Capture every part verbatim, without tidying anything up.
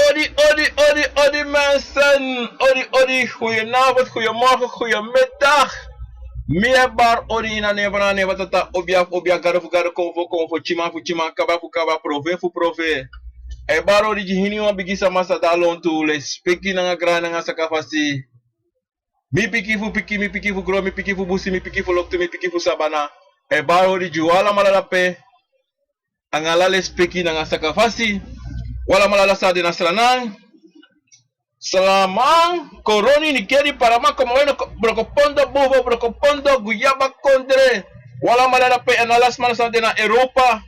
Odi, odi, odi, odi, mensen. Odi, odi, goedenavond, goedemorgen, goedemiddag. Mi e bari odi ini a nen fu a Tata, obia fu obia, gado fu gado, konfo fu konfo, tyiman fu tyiman, kaba fu kaba, profe fu profe. E bari odi gi hiniwan bigi sama san de na lontu, lespeki nanga grani nanga sakafasi. Mi pikin fu pikin, mi pikin fu gron, mi pikin fu busi, mi pikin fu loktu, mi pikin fu sabana. E bari odi gi un alamala drape, nanga ala lespeki nanga sakafasi. Un alamala san de na Sranan, Salaman, Koroni, Nickerie, Paraman, Komoweno, Brokopondo, Bovo, Brokopondo, Guyaba, Kondre. Un alamala drape, èn ala sma san de na Europa,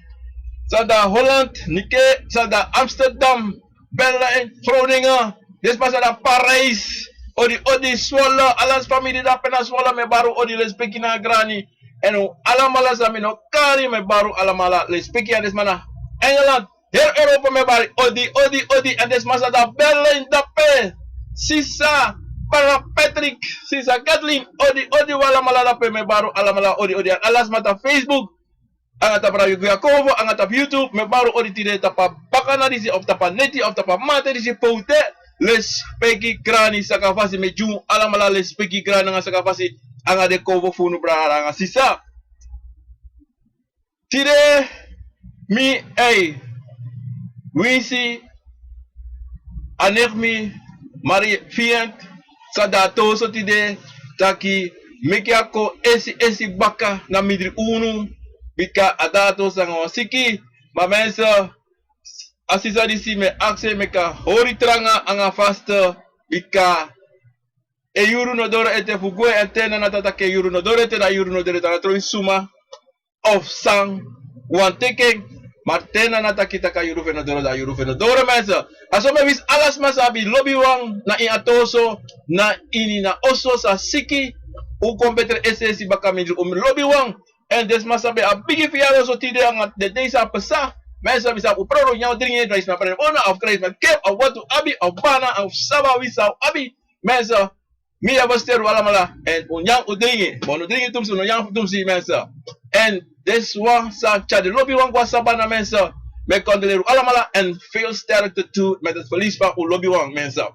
san de na Holland, Nike, san de na Amsterdam, Berlin, Groningen, den sma san de na Parijs, odi, odi, Zwolle, ala famiri drape na Zwolle, mi e bari un odi, lespeki nanga grani. Èn un alamala san mi no kari, mi e bari un alamala lespeki, èn den sma na Engeland, heri Europa, mi e bari odi, odi, odi, èn den sma san de na Berlin drape, sisa, brada Patrick, sisa Kathleen, odi, odi, un alamala drape, mi e bari un alamala odi, odi, èn ala sma tapu Facebook, nanga tapu Radio Guya Konfo, nanga tapu YouTube, mi e bari un odi tide tapu a bakana disi, of tapu a neti, of tapu a mate disi, powte, lespeki, grani, sakafasi, mi e gi un alamala lespeki, grani, nanga sakafasi, nanga den konfo fu unu brada nanga sisa. Tide, mi e winsi a neef mi Marie Fient, san de na a toso tide, taki meki a kon esi esi baka na mindri unu, bika a de na a toso nanga wan siki. Ma mensen, a sisa disi mi e aksi en meki a hori tranga nanga faste, bika en yuru no doro ete fu gwe, èn te na a dati taki en yuru no doro ete, dan a yuru no doro ete, a no trowe suma of san wani teki en. Ma te na a dati taki taki a yuru fu en no doro, dan a yuru fu en no doro, mensen. A so mi e winsi ala sma san abi lobiwan na ini a toso, na ini a oso, san siki, un kon betre esi esi baka mindri un lobiwan. Èn den sma san ben abi bigi feryari so tide nanga den dei san pasa, mensen, mi sabi un pronsi nyan, un dringi, dan yu sma pronsi ona, of krijsma kip, of wati un abi, of bana, of saba wi san un abi, mensen. Mi e fersiteri un alamala, èn un nyan, un dringi, ma un no dringi tumsi, un no nyan tumsi, mensen. Èn den sma san tyari den lobiwan go na sabana, mensen, mi e kondoleri un alamala, èn veel sterkte toe met het verlies van un lobiwan, mensen.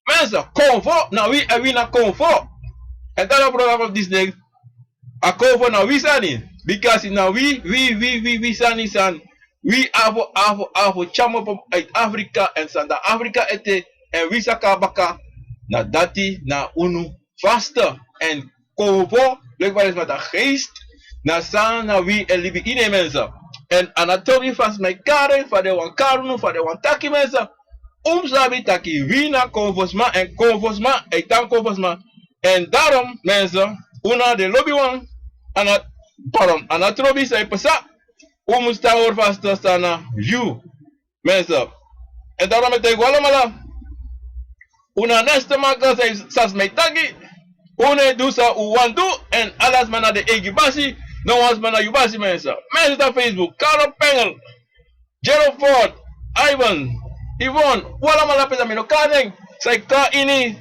Mensen, konfo na wi, èn wi na konfo. Èn dati a programa fu disi dei, a konfo na wi sani. Bikasi na wi, wi, wi, wi, wi sani san wi abi fu, abi fu, abi fu tyari opo uit Afrika, èn san de na Afrika ete, èn wi saka baka, na dati na unu faste. Èn konfo, leki fa den sma taki geest, na san na wi e libi ini en, mensen. Èn a no trobi fa sma e kari en, fa den wani kari unu, fa den wani taki, mensen. Un mus sabi taki wi na konfosma, èn konfosma e tan konfosma. Èn daarom, mensen, un na den lobiwan, a no, pardon, a no trobi san e pasa, un mus tan hori fasi san na yu, mensen. Èn daarom mi e taigi un alamala, un na a neste maka san, san sma e taki, un no e du san un wani du, èn ala sma na den eigi basi, no wan sma na yu basi, mensen. Mensen tapu Facebook, Carlo Pengel, Gerald Ford, Ivan, Yvonne, un alamala pe san mi no kari nen, san e kon ini,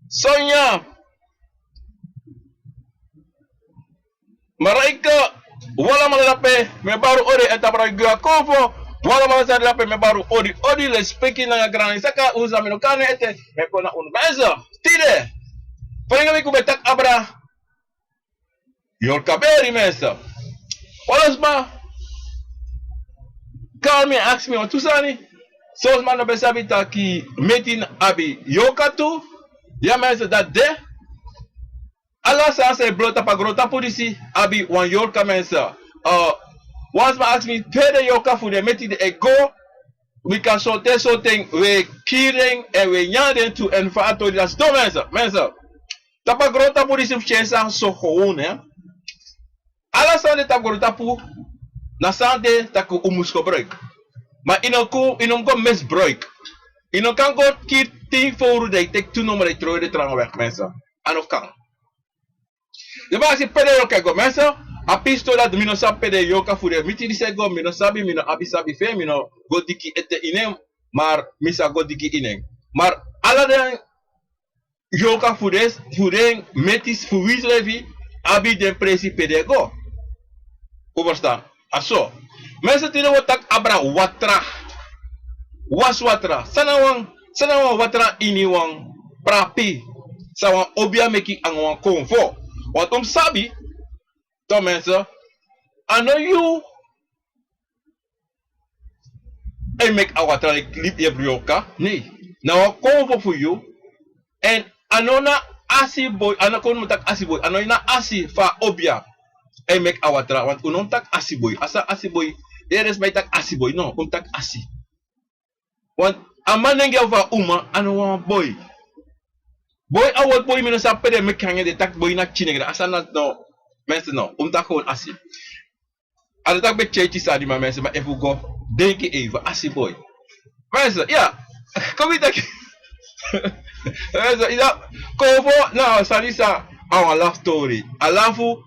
Sonia, Marijke, un alamala drape, mi e bari un odi, èn tapu Radio Guya Konfo, un alamala san de drape, mi e bari un odi, odi, lespeki nanga grani, saka un san mi no kari nen ete, mi e kon na unu, mensen. Tide, ferengeri meki un ben taki abra yorka beri, mensen. Wan sma kari mi, aksi mi wantu sani. Son sma no ben sabi taki meti abi yorka tu. Ya, mensen, dati de. Ala sani san e bron tapu a grontapu disi abi wan yorka, mensen. Eh, wan sma aksi mi pe den yorka fu den meti den e go. Bika sonten sonten wi e kiri den èn wi e nyan den tu, èn fa a tori dati sidon, mensen. Mensen, tapu a grontapu disi fu tyari sani so gewoon, hè. Ala sani de tapu grontapu, na sani de taki un mus gebruik. Ma yu no kon, yu no mus go misbruik. Yu no kan go kiri tin fowru, dan yu teki tu nomo, dan yu trowe den tranga weg, mensen. A no kan. Den man aksi pe den yorka e go, mensen. A pisi tori dati mi no sabi pe den yorka fu den meti disi e go, mi no sabi, mi no abi sabi fu en, mi no go diki ete ini en, maar mi sa go diki ini en. Maar ala den yorka fu den, fu den meti fu wi srefi abi den presi pe den e go. Un ferstan? A so. Mensen, tide wi o taki abra watra. Wasi watra. San na wan, san na wan watra ini wan prapi. San wan obia meki anga wan konfo. Want un mus sabi, to mensen, a no yu e meki a watra e libi e broka. Nee. Na wan konfo fu yu. En a no na asi boi, a no kon mu taki asi boi. A no na asi fu a obia e meki a watra. Want un no mu taki asi boi. A san asi boi, yere sma e taki asi boi. No, un taki asi. Want a manenge fu a uma, a no wan boi. Boi, a word boi mi no sabi pe den meki anga en, den taki boi na kinengre. A san na no, mensen, no, un taki gewoon asi. A no taki ben tyai tyai sani, ma mensen, ma efu go denki even, asi boi. Mensen, ya, kon mi taki. Mensen, yu sabi, konfo na wan sani san a wan lafu tori. A lafu,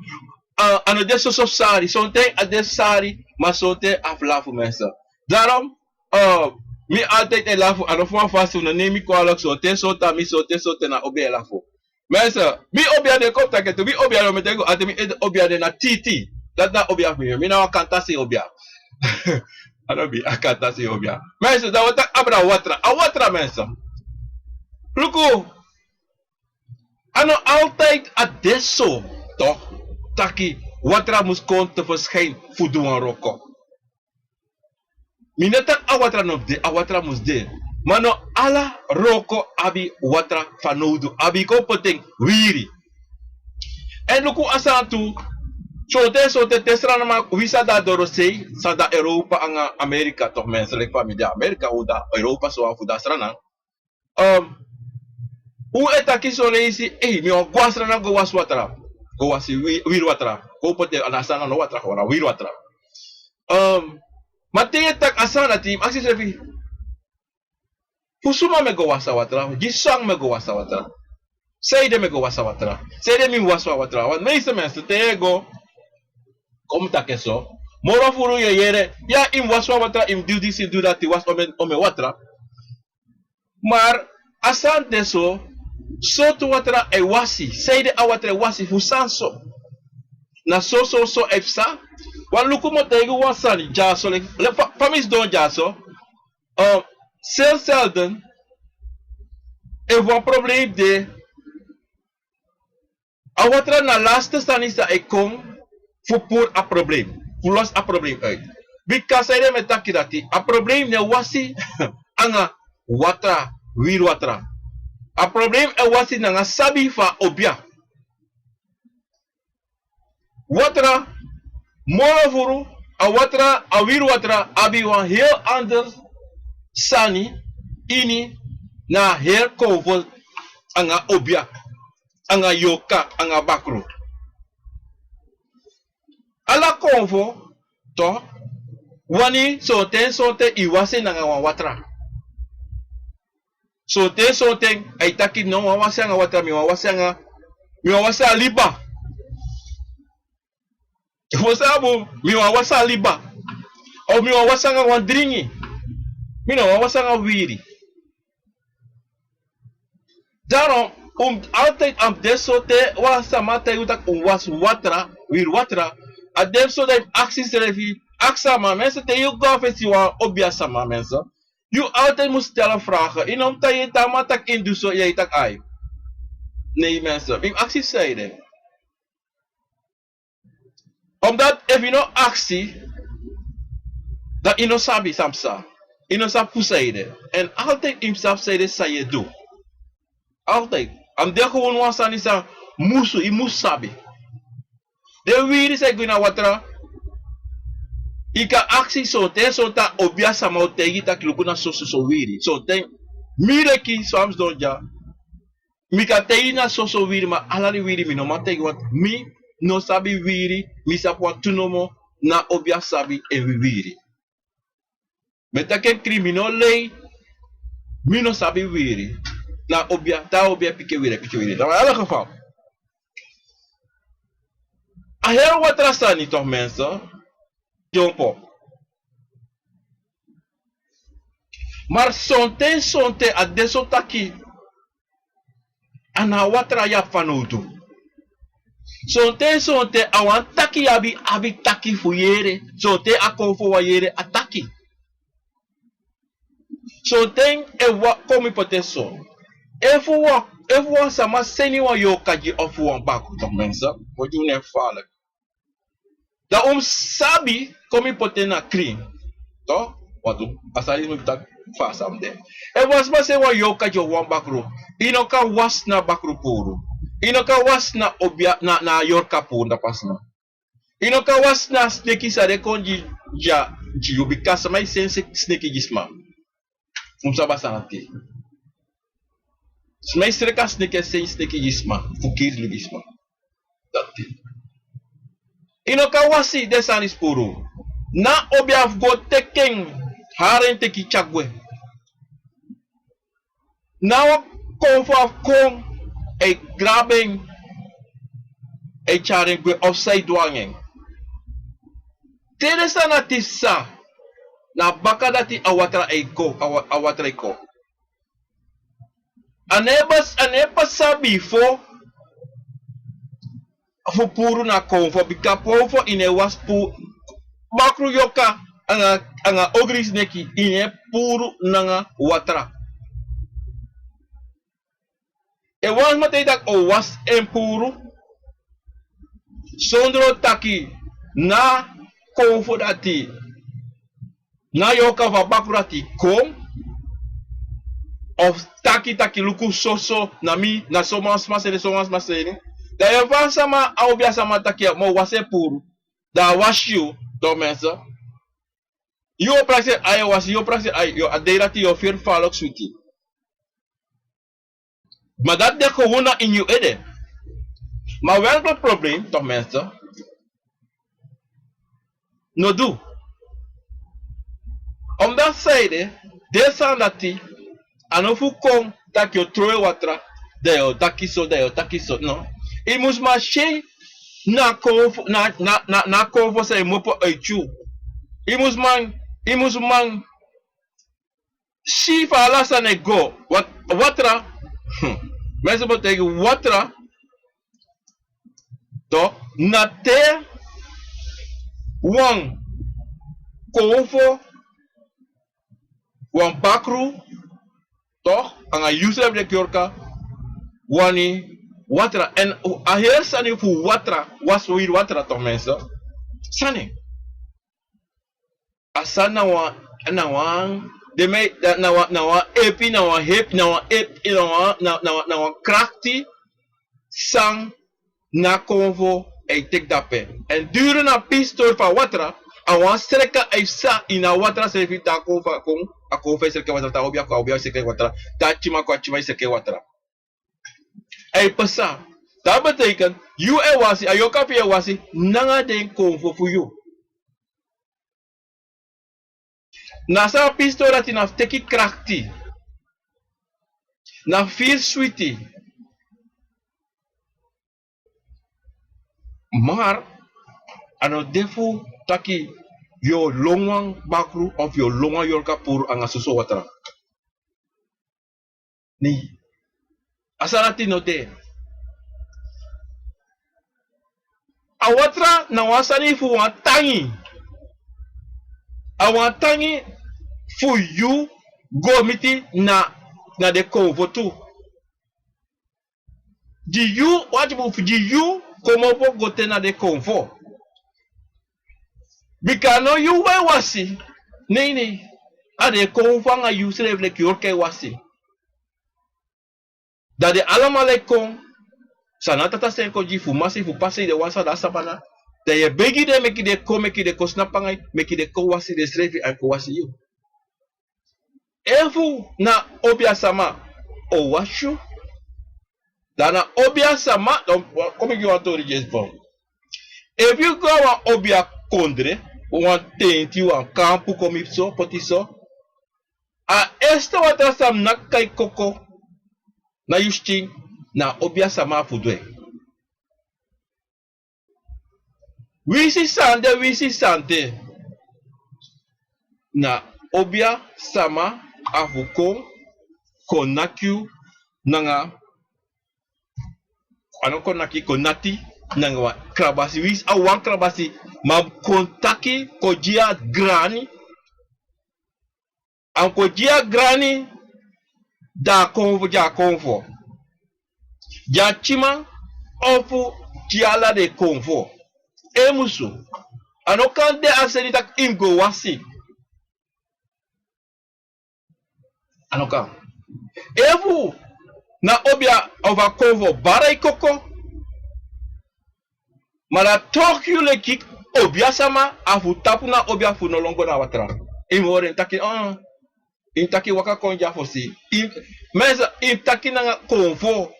a, a no de soso sari. Sonten a de sari, ma sonten a fu lafu, mensen. Daarom, eh, mi altijd e lafu, a no fu wan fasi, un no neem mi kwalijk, sonten, sonten a mi, sonten, sonten na obia e lafu. Mensen, mi obia de, kon mi taki tu, mi obia de, mi taki, ati mi ede obia de na titi. Dati na obia fu mi, mi na wan kantasi obia. A no mi, a kantasi obia. Mensen, dan wi taki abra watra. A watra, mensen. Luku, a no altijd a de so, toch? Taki watra mus kon te verschijnen fu du wan wroko. Mi no taki a watra no mus de, a watra mus de. Ma no ala wroko abi watra fanowdu, abi kon poti en wiri. Èn luku a sani tu, sonten, sonten te Sranan man, wi san de na dorosei, san de na Europa anga Amerika, toch mensen, leki fa mi de na Amerika, un de na Europa, so wan fu de na Sranan. Um, un e taki son leisi, ei, mi wani go na Sranan go wasi watra. Go wasi wi-, wiri watra. Go poti en na Sranan, no watra, go na wiri watra. Um, ma te yu e taki a sani dati, yu mus aksi yusrefi, fu suma mi e go wasi a watra, gi san mi e go wasi a watra. Sanede mi e go wasi a watra. Sanede mi mus wasi a watra. Want meeste mensen, te yu e go, kon mi taki en so, moro furu yu e yere, ya, yu mus wasi wan watra, yu mus du disi, du dati, wasi omeni, omeni watra. Maar a sani de so, sortu watra e wasi, sanede a watra e wasi, fu san so. Na so, so, so e psa. Wan luku, mi o taigi wan sani dyaso, leki, leki fa, fa mi sidon dyaso. Eh, zeer zelden, efu wan probleem de, a watra na laatste sani san e kon fu puru a probleem, fu losi a probleem uit. Bika sanede mi e taki dati, a probleem no e wasi anga watra, wiri watra. A probleem e wasi nanga sabi fu a obia. Watra, moro furu, a watra, a wiri watra abi wan heel ander sani ini, na heel konfo anga obia, anga yorka, anga bakru. Ala konfo, toch, wani sonten, sonten yu wasi en nanga wan watra. Sonten, sonten a e taki, no, mi wani wasi en anga watra, mi wani wasi en anga, mi wani wasi en a liba. Fu sabi, mi wani wasi en a liba. Of mi wani wasi en anga wan dringi. Mi no wani wasi en anga wiri. Daarom, un mus altijd, a mus de so te wan sama taigi un taki un mus wasi watra, wiri watra. A de so dati yu mus aksi yusrefi, aksi a man, mensen, te yu go na fesi wan obia sama, mensen. Yu altijd mus stel vragen. Yu no mus taigi wan man taki yu mus du so, yu e taki ai. Nee, mensen. Yu mus aksi sanede. Omdat efu yu no aksi, dan yu no sabi san psa. Yu no sabi fu sanede. En altijd yu mus sabi sanede san yu e du. Altijd. A mus de gewoon wan sani san musu, yu mus sabi. Den wiri san e go ini a watra, yu kan aksi sonten, sonten a obia sama o taigi yu taki luku na soso, soso wiri. Sonten mi leki so a mus sidon dya. Mi kan taigi na soso wiri, ma ala den wiri mi no man taigi, want mi no sabi wiri, mi sabi wantu nomo, na obia sabi en wiwiri. Mi e taki en krin, mi no lei, mi no sabi wiri. Na obia, te a obia piki wiri, piki wiri. Dan in elk geval. A heri watra sani toch, mensen. Dyompo. Maar sonten, sonten a de so taki a na watra yu abi fanowdu. Sonten, sonten a wan taki yu abi, abi taki fu yere. Sonten a kon fu wan yere a taki. Sonten e wan kon mi poti en so. Efu wan efu wan sama seni wan yorka gi ofu wan bakru, tok mense, wan gi unu en faalek. Dan un mus sabi kon mi poti en na krin. Tok, wantu a sani mi taki fa a sa mus de. Efu wan sma seni wan yorka gi ofu wan bakru, yu no kan wasi na a bakru puru. Yu no kan wasi na obia na na a yorka puru na pasi na. Yu no kan wasi na a sneki san de kon gi gi yu bika sma e seni sneki gi sma. Fu mi sabi a sani ati. Sma e sreka sneki e seni sneki gi sma fu kiri libi sma. Dati. Yu no kan wasi den sani disi puru. Na obia fu go teki en, hari en teki tyari gwe. Na wan konfo a fu kon, e grabu en, e tyari en gwe ofu san e du nanga en. Te den sani ati psa, na baka dati a watra e kon, a watra e kon. A no e pasa bifo fu puru na konfo bika konfo yu no e wasi puru. Bakru yorka anga ogri sneki yu no e puru nanga watra. Efu wan sma taigi tak' o wasi en puru, sondro taki na konfo dati na yorka fu a bakru dati kon. Of taki taki luku soso na mi na soman sma seni soman sma seni. Dan yu e fu a sama a obi a sama taki ya mi o wasi en puru. Dan a wasi yu. Don mense, yu o praksi en ai yu o wasi yu o praksi en ai a dei dati yu o firi faalok switi. Ma dati de gewon na ini yu ede. Ma werklik problem tok mense, no du. Omdati san ede den sani dati a no fu kon tak' yu o tron e watra, dan yu o taki so dan yu o taki so no. Yu mus man si en na a konfo san yu mopo e tyu. Yu mus man yu mus man si fu ala sani e go. Watra. Mense bo taigi watra. To na te wan konfo wan bakru to anga yu srefi de kyorka wani watra èn a heri sani fu watra. Wasi wiri watra to mense. Sani a sani na wan na wan den mi na wan na wan epi na wan hepi na wan epi na wan na wan na wan krakti. San na konfo e teki dape. Èn duru na pistori fu a watra a wan sreka e psa ini a watra srefi te a konfo a kon a konfo e sreka watra te a obi a kon a obi a sreka watra. Te a tyima kon a tyima e sreka watra. A e psa. Dati beteiken yu e wasi a yoka fu yu e wasi nanga den konfo fu yu. Na san a pistori dati na fu teki krakti na fu firi switi. Mar a no de fu taki yu o lon wan bakru of yu o lon wan yorka puru anga soso watra. Nei. A sani dati no de. A watra na wan sani fu wan tangi. A wan tangi fu yu go miti na na den konfo tu. Gi yu wati mus gi yu komopo go te na den konfo. Bika no yu wan e wasi. Nei nei. A den e kon fu anga yu srefi leki yorka e wasi. Dan den alamala e kon. San na tata seni kon gi fu masi fu pasi den wan san de a sabana. Dan yu e begi den meki den kon meki den kon snapu anga yu meki den kon wasi den srefi a e kon wasi yu. Efu na obi a sama o wasi yu. Dan na obi a sama. Kon mi gi wan tori dyesi bon. Efu yu go na wan obi a kondre wan tenti wan kampu kon mi so poti so. A este watra san mi naki kai koko na yu skin na obi a sama a fu du en. Winsi san de winsi san de na obi a sama a fu kon kon naki yu nanga a no kon naki kon nati nanga wan krabasi winsi a wan krabasi ma kon taki kon gi a grani. a mus kon gi a grani, da a konfo, gi a konfo, gi a tyiman, ofu gi ala den konfo. En musu, a no kan de a seni taki i mus go wasi. A no kan. Efu na obia ofu a konfo bara i koko, ma da toki yu leki obia sama, a fu tapu na obia fu no lon go na watra. I mus hori en taki, ah, i mus taki waka kon dya fosi. I mus, i mus taki nanga konfo.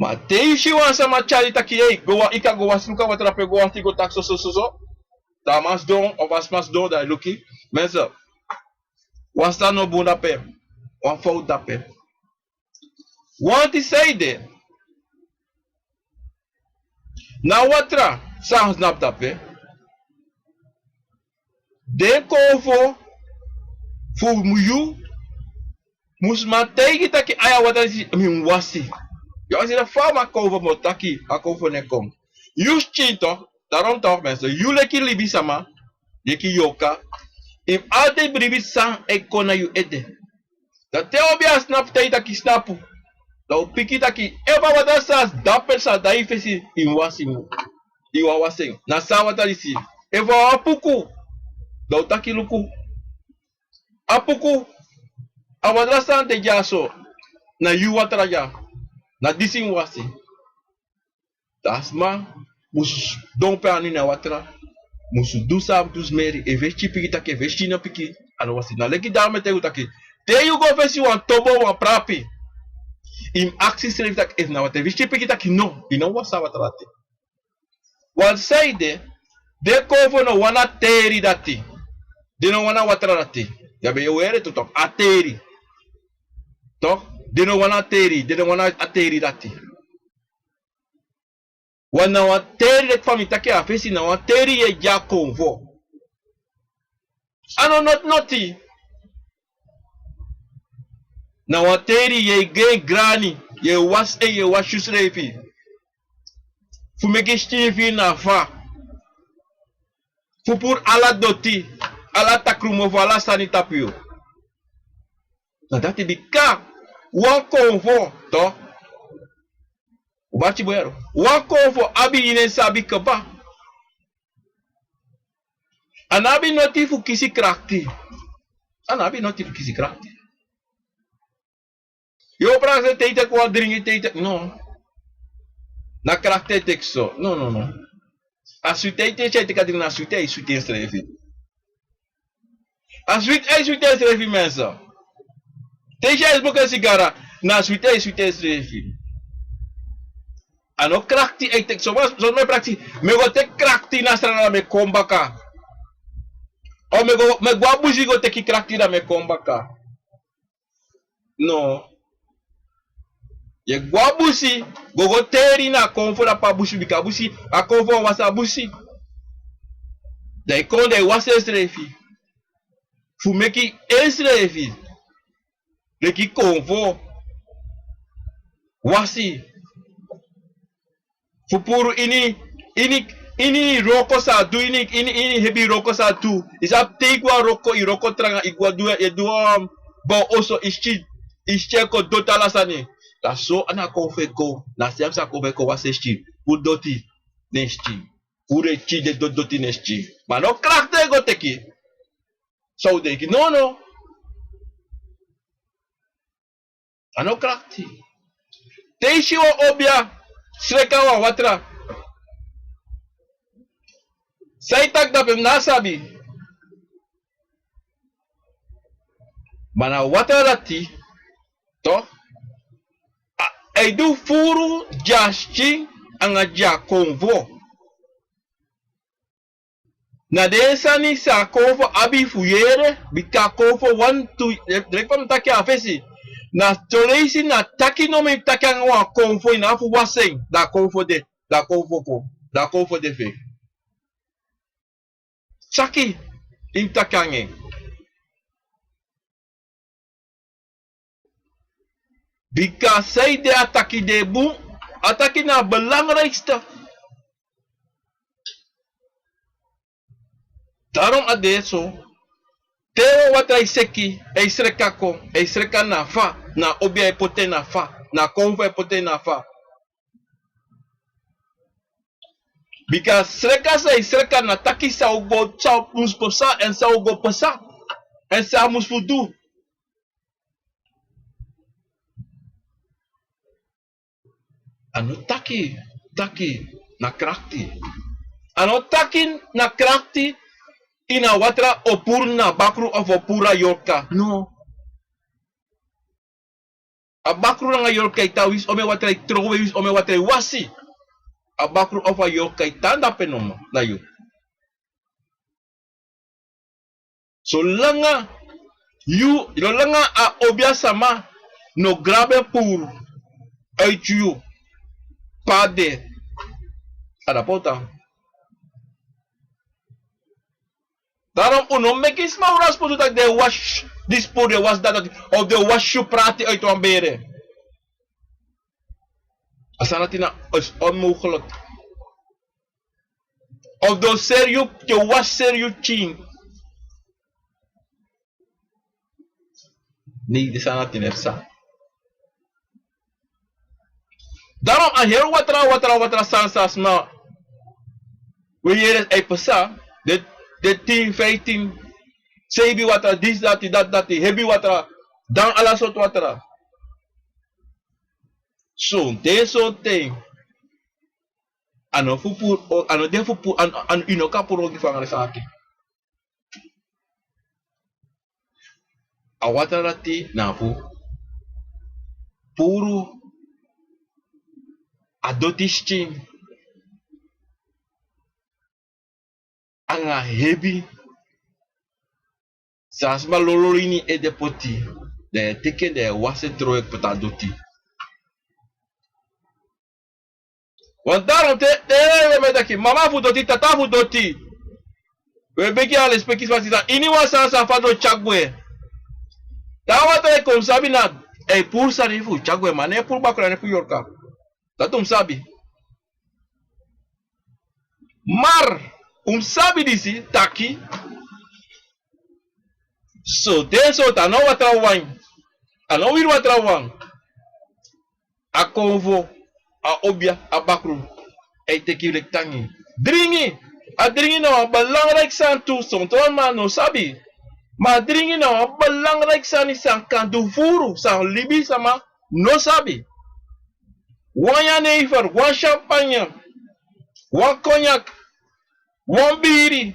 Ma te i si wan sama tyari taki, ei, go wan, i kan go wasi, luku a watra pe, go wasi, go taki soso soso. Da a man sidon, ofu a sma sidon, da i luku. Mensen, wan sani no bun dape, wan fowtu dape. Wanti san ede, na watra san a snapu dape. Den konfo fu yu musu man taigi taki, a ya watra disi mi mus wasi. Yu o si dati fa a man konfo mus taki, a konfo no e kon. Yu skin toch, daarom toch mensen, yu leki libisama, leki yorka, i mus altijd bribi san e kon na yu ede. Da te obia snapu, te i taki snapu, da u piki taki, efu a watra san a dape, san a de na i fesi, i mus wasi en. I wani wasi en. Na san a watra disi. Efu a wan puku, da u taki luku. A puku, a watra san de dya so, na yu watra dya. Na disi i mus wasi. Da a sma musu don pe a ini a watra, musu du san a mus du, smeri, efu e skin piki taki, efu e skin no piki, a no wasi. Na leki dati mi e taigi u taki, te yu go fesi wan tobo, wan prapi, i mus aksi yusrefi taki efu na watra, efu e skin piki taki no, i no wasi a watra dati. Wan sani de, den konfo no wani a teri dati. Den no wani a watra dati. Ya ben e weri tu toch, a teri. Toch? Den no wani a teri, den no wani a teri dati. Wan, na wan teri, leki fa mi taki a fesi, na wan teri yu e gi a konfo. A no noti noti. Na wan teri yu e gi en grani, yu e wasi en, yu e wasi yusrefi. Fu meki skin fi yu na fa. Fu puru ala doti, ala takrumofo, ala sani tapu yu. Na dati bika wan konfo, toch. U bati bun yere. Wan konfo abi ini en sabi kaba. A no abi noti fu kisi krakti. A no abi noti fu kisi krakti. Yu o prakseri te i teki wan dringi, te i teki, no. Na krakti e teki so. No, no, no. A switi, te i si a e teki a dringi, na switi a e switi ensrefi. A switi a e switi ensrefi, mensen. Te i si a e smoke sigara, na switi a e switi ensrefi. A no krakti a e teki. So, so mi e prakseri, mi e go teki krakti na Sranan, dan mi e kon baka. O mi e go, mi e go a busi go teki krakti, dan mi e kon baka. No. Yu e go a busi, go go teri na a konfo dape a busi, bika a busi, a konfo wasi a busi. Dan yu kon, dan yu wasi ensrefi. Fu meki ensrefi leki konfo wasi. Fu puru ini, ini, ini wroko san a du, ini, ini, ini hebi wroko san a du. I sabi te i go a wroko, i wroko tranga, i go a du, i du, um, bun oso, i skin, i skin e kon doti, ala sani. Da so a na konfo e kon, na seefi san a konfo e kon wasi en skin. Puru doti na en skin. Puru en skin, den doti doti na en skin. Ma no krakti e go teki. San u denki? No, no. A no krakti. Te i si wan obia sreka wan watra, san i taki dape mi no sabi. Ma na watra dati, toch, a, a e du furu gi a skin anga gi a konfo. Na den sani san a konfo abi fu yere, bika a konfo wantu, leki fa mi taki a fesi. Na soleisi na taki nomo i taki anga wan konfo, i no abi fu wasi en, da a konfo de, da a konfo kon, da a konfo de fu en. Taki, i taki anga en. Bika san ede, a taki de bun, a taki na a belangrijkste. Daarom a de so, Te wan watra e seki, e sreka kon, e sreka na fa, na obia e poti en na fa, na konfo e poti en na fa. Bika sreka san e sreka na taki san o go, san o mus pasa, èn san o go pasa, èn san a mus fu du. A no taki, taki na krakti. A no taki na krakti, ini a watra o puru na bakru of o puru a yorka. No. A bakru nanga yorka e tan, winsi omeni watra e trowe, winsi omeni watra e wasi. A bakru of a yorka e tan dape nomo na yu. Solanga yu, solanga a obia sama no grabu en puru uiti yu, pe a de, a dape o tan. Daarom un no meki sma unu a spotu taki den e wasi disi puru, den e wasi dati, of den e wasi yu prati uit wan bere. A sani dati na, is onmogelijk. Of den o seri yu, den o wasi seri yu pikin. Nei, den sani dati no e psa. Daarom a heri watra, watra, watra sani san sma, we yere e psa, den, den tin, feitin, seibi watra, disi, dati, dati, dati, hebi watra, dan ala sortu watra. Sonten, sonten. A no fu puru, a no de fu puru, a no, a no, yu no kan puru ogii fu angre saki. A watra dati na fu puru a doti skin anga hebi san sma lolo ini ede poti, dan yu e teki en, dan yu e wasi en, trowe en poti a doti. Want daarom te, te we ben taki mama fu doti, tata fu doti. We begi a lespeki sma, sisa, ini wan sani san fa doti tyari gwe. Te a watra e kon, un sabi na, e puru sani fu tyari gwe, ma a no e puru bakru, a no e puru yorka. Dati un sabi. Maar un sabi disi taki, so den so, a no watra wawan, a no wiri watra wawan. A konfo, a obia, a bakru, a e teki leki tangi. Dringi, a dringi na wan belangrijk sani tu, sonten wan man no sabi. Ma a dringi na wan belangrijk sani san kan du furu, san libisama no sabi. Wan jenever, wan champagne, wan cognac, wan biri,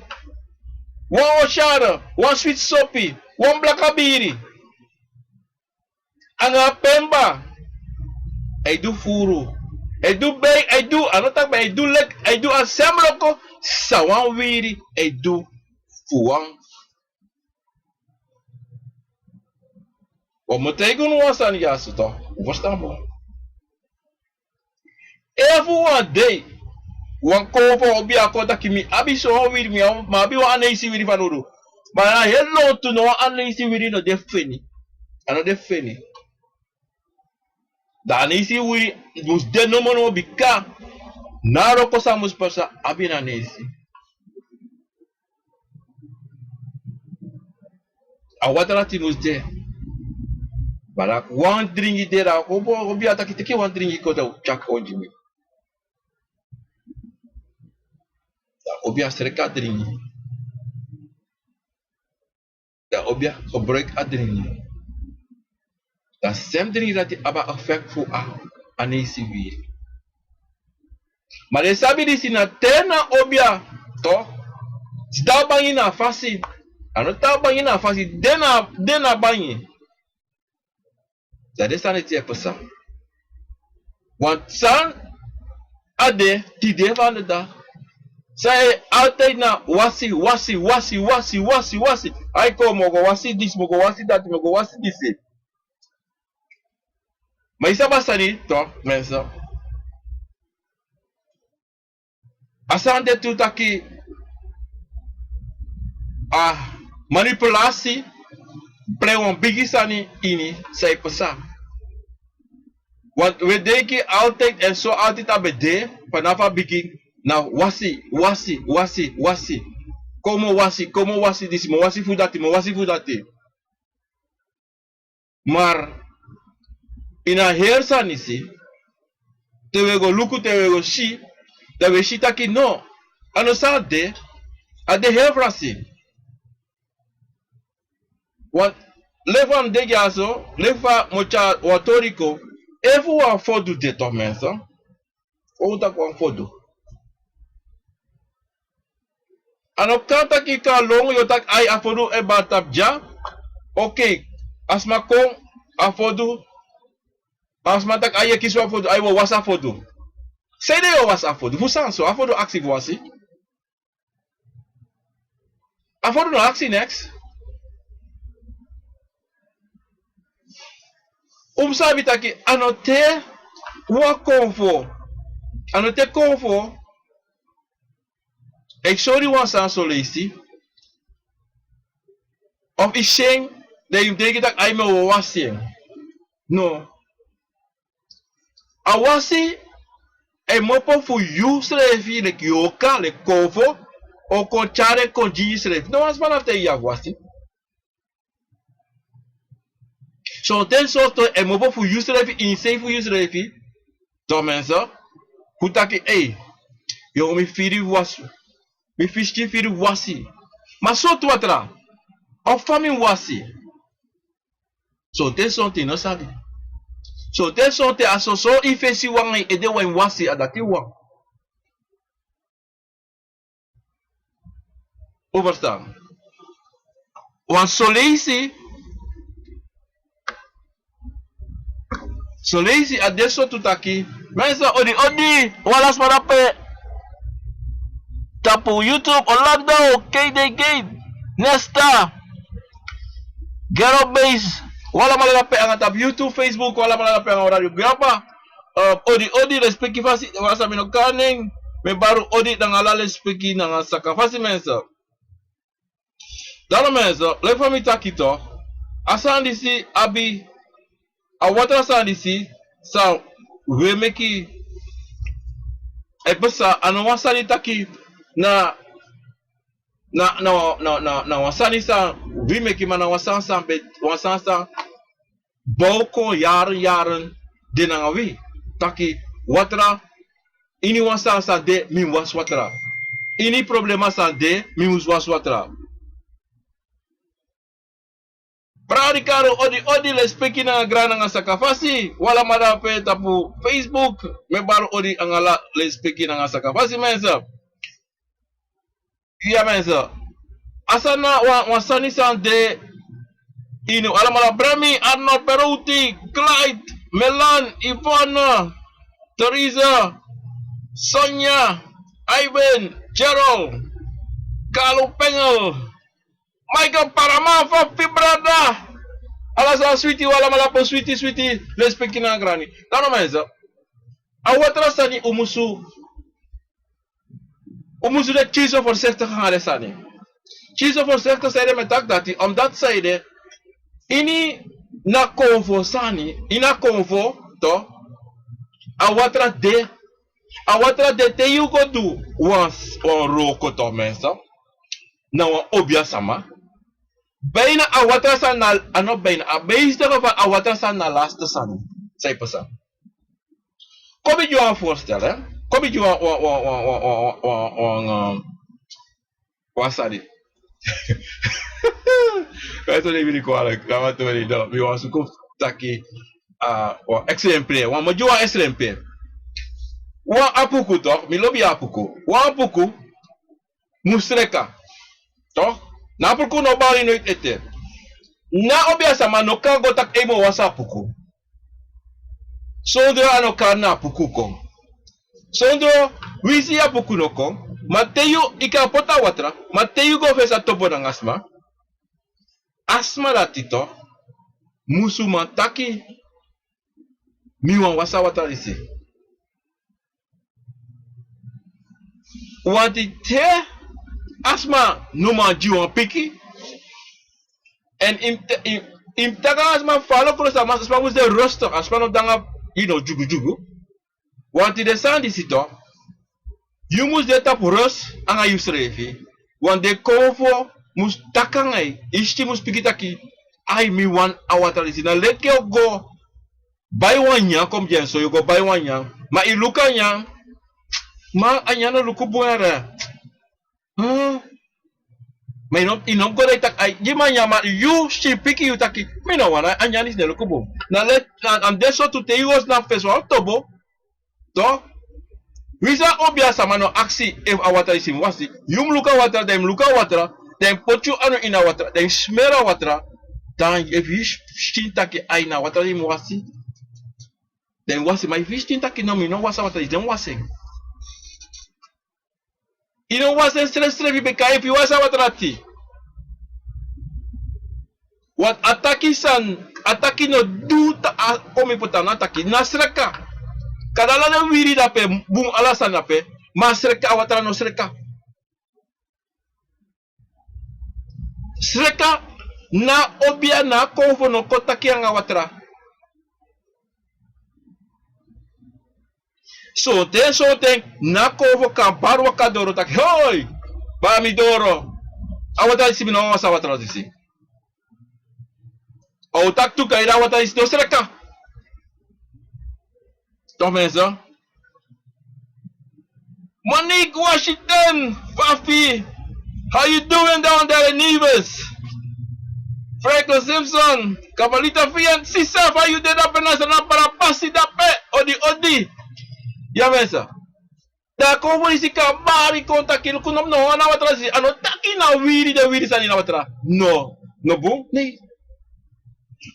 wan oshara, wan switi sopi, wan blaka biri. Anga pemba. A e du furu. A e du bei, a e du, a no taki bei, a e du leki, a e du a sem loko san wan wiri e du fu wan. Wan mu taigi unu wan sani dyaso, toch. Un ferstan, bun. Efu wan dei wan konfo obia kon taki mi abi so wan wiri, mi abi wan aneisi wiri fanowdu. Ma na heri lontu, no wan aneisi wiri no de feni. A no de feni. Dan aneisi wiri mus de nomo nomo, bika na a wroko san mus pasa abi en aneisi. A watra dati mus de. Ma dan wan dringi de, dan obia taki teki wan dringi kon, dan tyari kon gi mi. Dan obia sreka dringi. Dan obia gebruik a dringi. Dan sem dringi dati abi a effect fu a aneisi wiri. Ma den sabi disi na te na obia, toch. Sidon a bangi na a fasi. A no tan a bangi na a fasi, de na, de na bangi. Dan den sani disi e pasa. Want san a de tide fu a no de. San e altijd na wasi, wasi, wasi, wasi, wasi, wasi. Ai kon, mi o go wasi disi, mi o go wasi dati, mi o go wasi disi. Ma yu sabi a sani, toch, mensen. A sani de tu taki a manipulasi plei wan bigi sani ini san e pasa. Want we denki altijd en so altijd a ben de, vanaf a bigin na wasi, wasi, wasi, wasi. kon mi o wasi, kon mi o wasi disi, mi o wasi fu dati, mi o wasi fu dati. Maar ini a heri sani disi, te wi e go luku, te wi e go si, dan wi e si taki no, a no san a de, a de heri frasi. Want leki fa mi de dyaso, leki fa mi o tyari wan tori kon, efu wan fodu de, toch mensen, fa un taki wan fodu. A no kan taki yu kan lon, yu o taki ai, a fodu e bari tapu dya. Oké, a sma kon, a fodu, a sma taki ai, yu e kisi wan fodu, ai, wi o wasi a fodu. Sanede yu o wasi a fodu? Fu san so? A fodu aksi fu wasi? A fodu no aksi neks. Un mus sabi taki a no te wan konfo, a no te konfo e sori wan sani soleisi, of i si en, dan yu mus denki taki ai, mi o wasi en. No. A wasi e mopo fu yusrefi, leki yorka, leki konfo, o kon tyari en kon gi yusrefi. No wan sma na fu taigi yu a fu wasi. Sonten sortu e mopo fu yusrefi, ini sei fu yusrefi. Toch mensen, fu taki ei, yo, mi firi fu wasi, mi fisikin firi fu wasi. Ma sortu watra? Of fa mi mus wasi? Sonten sonten yu no sabi. Sonten sonten a soso yu fesi wan, yu ede wan, yu wasi, a dati wan. Un ferstan? Want soleisi, soleisi a de sortu taki, mensen, odi, odi, un ala sma dape tapu YouTube, Orlando, K D Gate, Nesta, Ghetto Base, un alamala dape nanga tapu YouTube, Facebook, un alamala dape nanga Radio Guyaba. Eh, odi, odi, lespeki fasi, wan san mi no kan nen, mi e bari odi nanga ala lespeki nanga saka fasi, mensen. Dan mensen, leki fa mi taki toch, a sani disi abi, a watra sani disi san wi e meki e pasa, a no wan sani taki na, na, na, na, na, na wan sani san wi meki, ma na wan sani san be, wan sani san bow kon yaren, yaren de nanga wi. Taki watra, ini wan sani san de, mi mus wasi watra. Ini problema san de, mi mus wasi watra. Brada Ricardo, odi, odi, lespeki nanga grani nanga saka fasi. Un alamala dape tapu Facebook, mi e bari odi nanga ala lespeki nanga saka fasi, mensen. Ya, mensen. A sani na wan, wan sani san de ini un alamala. Bremi, Arnold, Peruti, Clyde, Melan, Yvonne, Theresa, Sonia, Ivan, Gerald, Carlo Pengel, Michael Paraman, fa fu yu, brada? Ala sani switi, un alamala dape switi, switi, lespeki nanga grani. Dan mensen, a watra sani un musu, un musu de kisi voorzichtig nanga den sani. Kisi voorzichtig, sanede mi e taki dati, omdat sanede, ini a konfo sani, ini a konfo, toch, a watra de, a watra de te yu go du wan, wan wroko, toch, mensen, na wan obiasama. Bijna a watra sani na, a no bijna, a meeste geval a watra sani na laatste sani san e pasa. Kon mi gi wan voorstel, hè? Kon mi gi wan, wan, wan, wan, wan, wan, wan, wan, wan, wan sani. Kan yu tori mi, di kwalijk, kan wan tori, no, mi wani suku taki, ah, wan exemple, wan, mi o gi wan exemple. Wan apuku, toch, mi lobi apuku. Wan apuku mus leki, toch? Na apuku no bari noiti ete. Na obiasama no kan go taki ei, mi o wasi apuku. Sondro a no kan na apuku kon. Sondro winsi apuku no kon. Ma te yu, yu kan poti a watra, ma te yu go fesi a tobo nanga sma, a sma dati, toch, musu man taki mi wani wasi a watra disi. Wanti te a sma no man gi wan piki, èn yu mus te-, yu mus, yu mus taki nanga a sma falo kros, a sma mus de rustig, a sma no de nanga, you know, dyugudyugu. Wanti den sani disi, toch, yu mus de tapu rust nanga yusrefi. Wan de konfo mus taki nanga yu, yu skin mus piki taki: ai, mi wani a watra disi. Na leki yu o go bai wan nyan kon gi en so, yu o go bai wan nyan. Ma yu luku a nyan, ma a nyan no luku bun yara. Hmm. Ma yu no, yu no mus go de taki: ai, gi mi a nyan. Ma yu skin piki yu taki: mi no wani a nyan disi, no e luku bun. Na leki, na, na den sortu te yu o si na fesi wan tobo. Toch, wi san obiasama no aksi efu a watra disi mus wasi. Yu mus luku a watra, dan yu mus luku a watra, dan yu mus poti yu anu ini a watra, dan yu mus smeri a watra, dan efu yu skin taki: ai, na a watra disi mus wasi, dan yu wasi. Ma efu yu skin taki: no, mi no wasi a watra disi, den mus wasi en. Yu no wasi en srefsrefi, bika efu yu wasi a watra dati, want a taki san, a taki no du ta a kon mi poti na a taki, na sreka. Kande ala den wiri de ape, bun, ala sani de ape, ma a sreka, a watra no sreka. Sreka, na obia, na konfo no kon taki nanga watra. Sonten, sonten na konfo kan bari waka doro taki: hoi, bari mi doro. A watra disi, mi no wani wasi a watra disi. A o taki tu, kan yu de, a watra disi no sreka. Toch mensen. Monique Washington, Fafi, how you doing down there in Nevis? Franklin Simpson, Kabalita Fian, sisa, fa yu de dape, na san na para pasi dape, odi, odi. Ya, mensen. Dan a konfo disi kan bari kon taki: luku, no, no, na watra disi, a no taki na wiri, den wiri sani na watra. No, no bun, nee.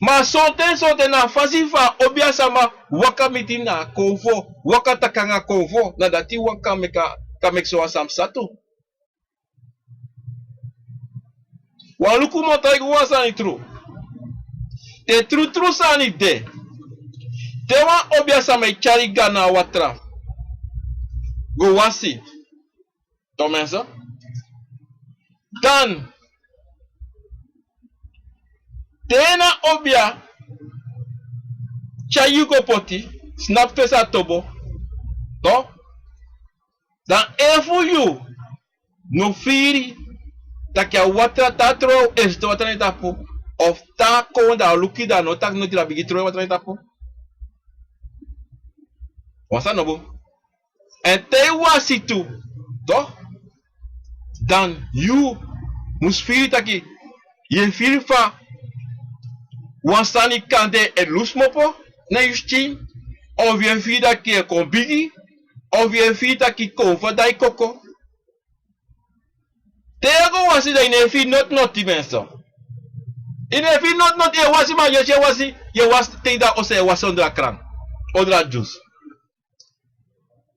Ma sonten, sonten na a fasi fa obiasama waka miti na a konfo, waka taki nanga konfo, na dati wan kan meki, kan meki so wan sani psa tu. Wan luku, mi o taigi wan sani tru. Te trutru sani de, te wan obiasama e tyari gaan na watra go wasi, toch mensen, dan te na obia tyari yu go poti, snap, fesi a tobo, toch, dan efu yu no firi taki a watra, te a tron, e seti watra na yu tapu, of te a kon, dan a luku yu, dan a no taki noti, dan a bigin tron watra na yu tapu. Wan sani no bun. Èn te yu wasi tu, toch, dan yu mus firi taki, yu e firi fa wan sani kande e lusu kmopo na yu skin, of yu e firi taki yu e kon bigi, of yu e firi taki konfo dai koko. Te yu e go wasi, dan yu no e firi noti noti, mensen. Yu no e firi noti noti, yu e wasi, ma yu e si, yu e wasi, yu e wasi te yu de a oso, yu e wasi ondro a kran, ondro a dyusu.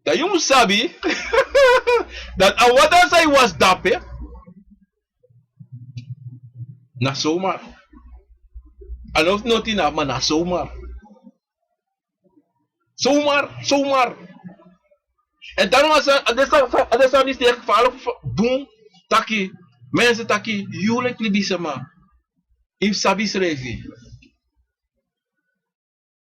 Dan yu mus sabi dati a watra san yu wasi dape, na zomaar. A no noti na, ma na zomaar. Zomaar, zomaar. Èn daarom a sa, a de sa, a de sani disi e gevaarlijk bun taki, mensen, taki yu leki libisma, yu mus sabi yusrefi.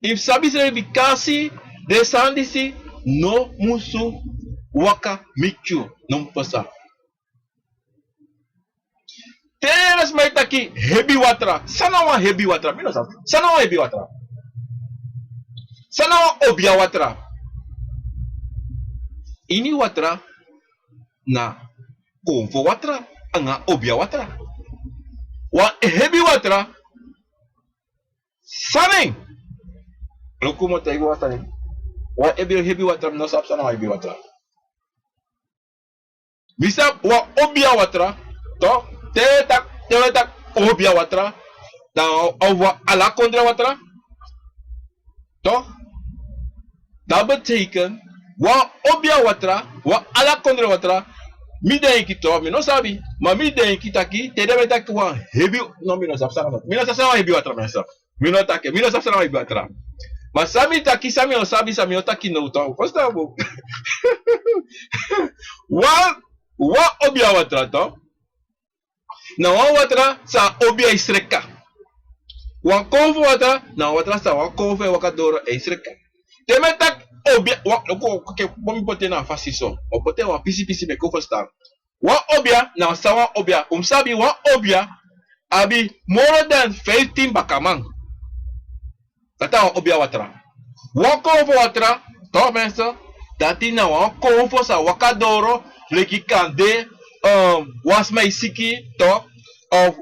Yu mus sabi yusrefi, bikasi den sani disi no musu waka miti yu, no mus pasa. Te den sma e taki hebi watra, san na wan hebi watra? Mi no sabi. San na wan hebi watra? San na wan obia watra? Ini watra na konfo watra anga obia watra. Wan hebi watra, san na en? Luku, mi o taigi wan sani. Wan hebi, hebi watra, mi no sabi san na wan hebi watra. Mi sabi wan obia watra, toch, te wi e taki, te wi e taki obia watra, dan a wan ala kondre watra, toch. Dat betekent wan obia watra, wan ala kondre watra. Mi denki toch, mi no sabi, ma mi denki taki te den ben taki wan hebi, no, mi no sabi san na, mi no sabi san na wan hebi watra, mi no sabi. Mi no taki, mi no sabi san na wan hebi watra. Ma san mi taki, san mi o sabi, san mi o taki now, toch. Wan, wan obia watra, toch, na wan watra san a obia e sreka. Wan konfo watra na wan watra san wan konfo e waka doro, e sreka. Te mi e taki obia, wan, oké, oké, mi poti en na a fasi so. Mi o poti en wan pisi pisi meki un ferstan. Wan obia na san wan obia. Un mus sabi wan obia abi moro dan fiftin bakaman. Dati a wan obia watra. Wan konfo watra, toch mensen, dati na wan konfo san waka doro, leki kan de, um, wan sma e siki, toch, of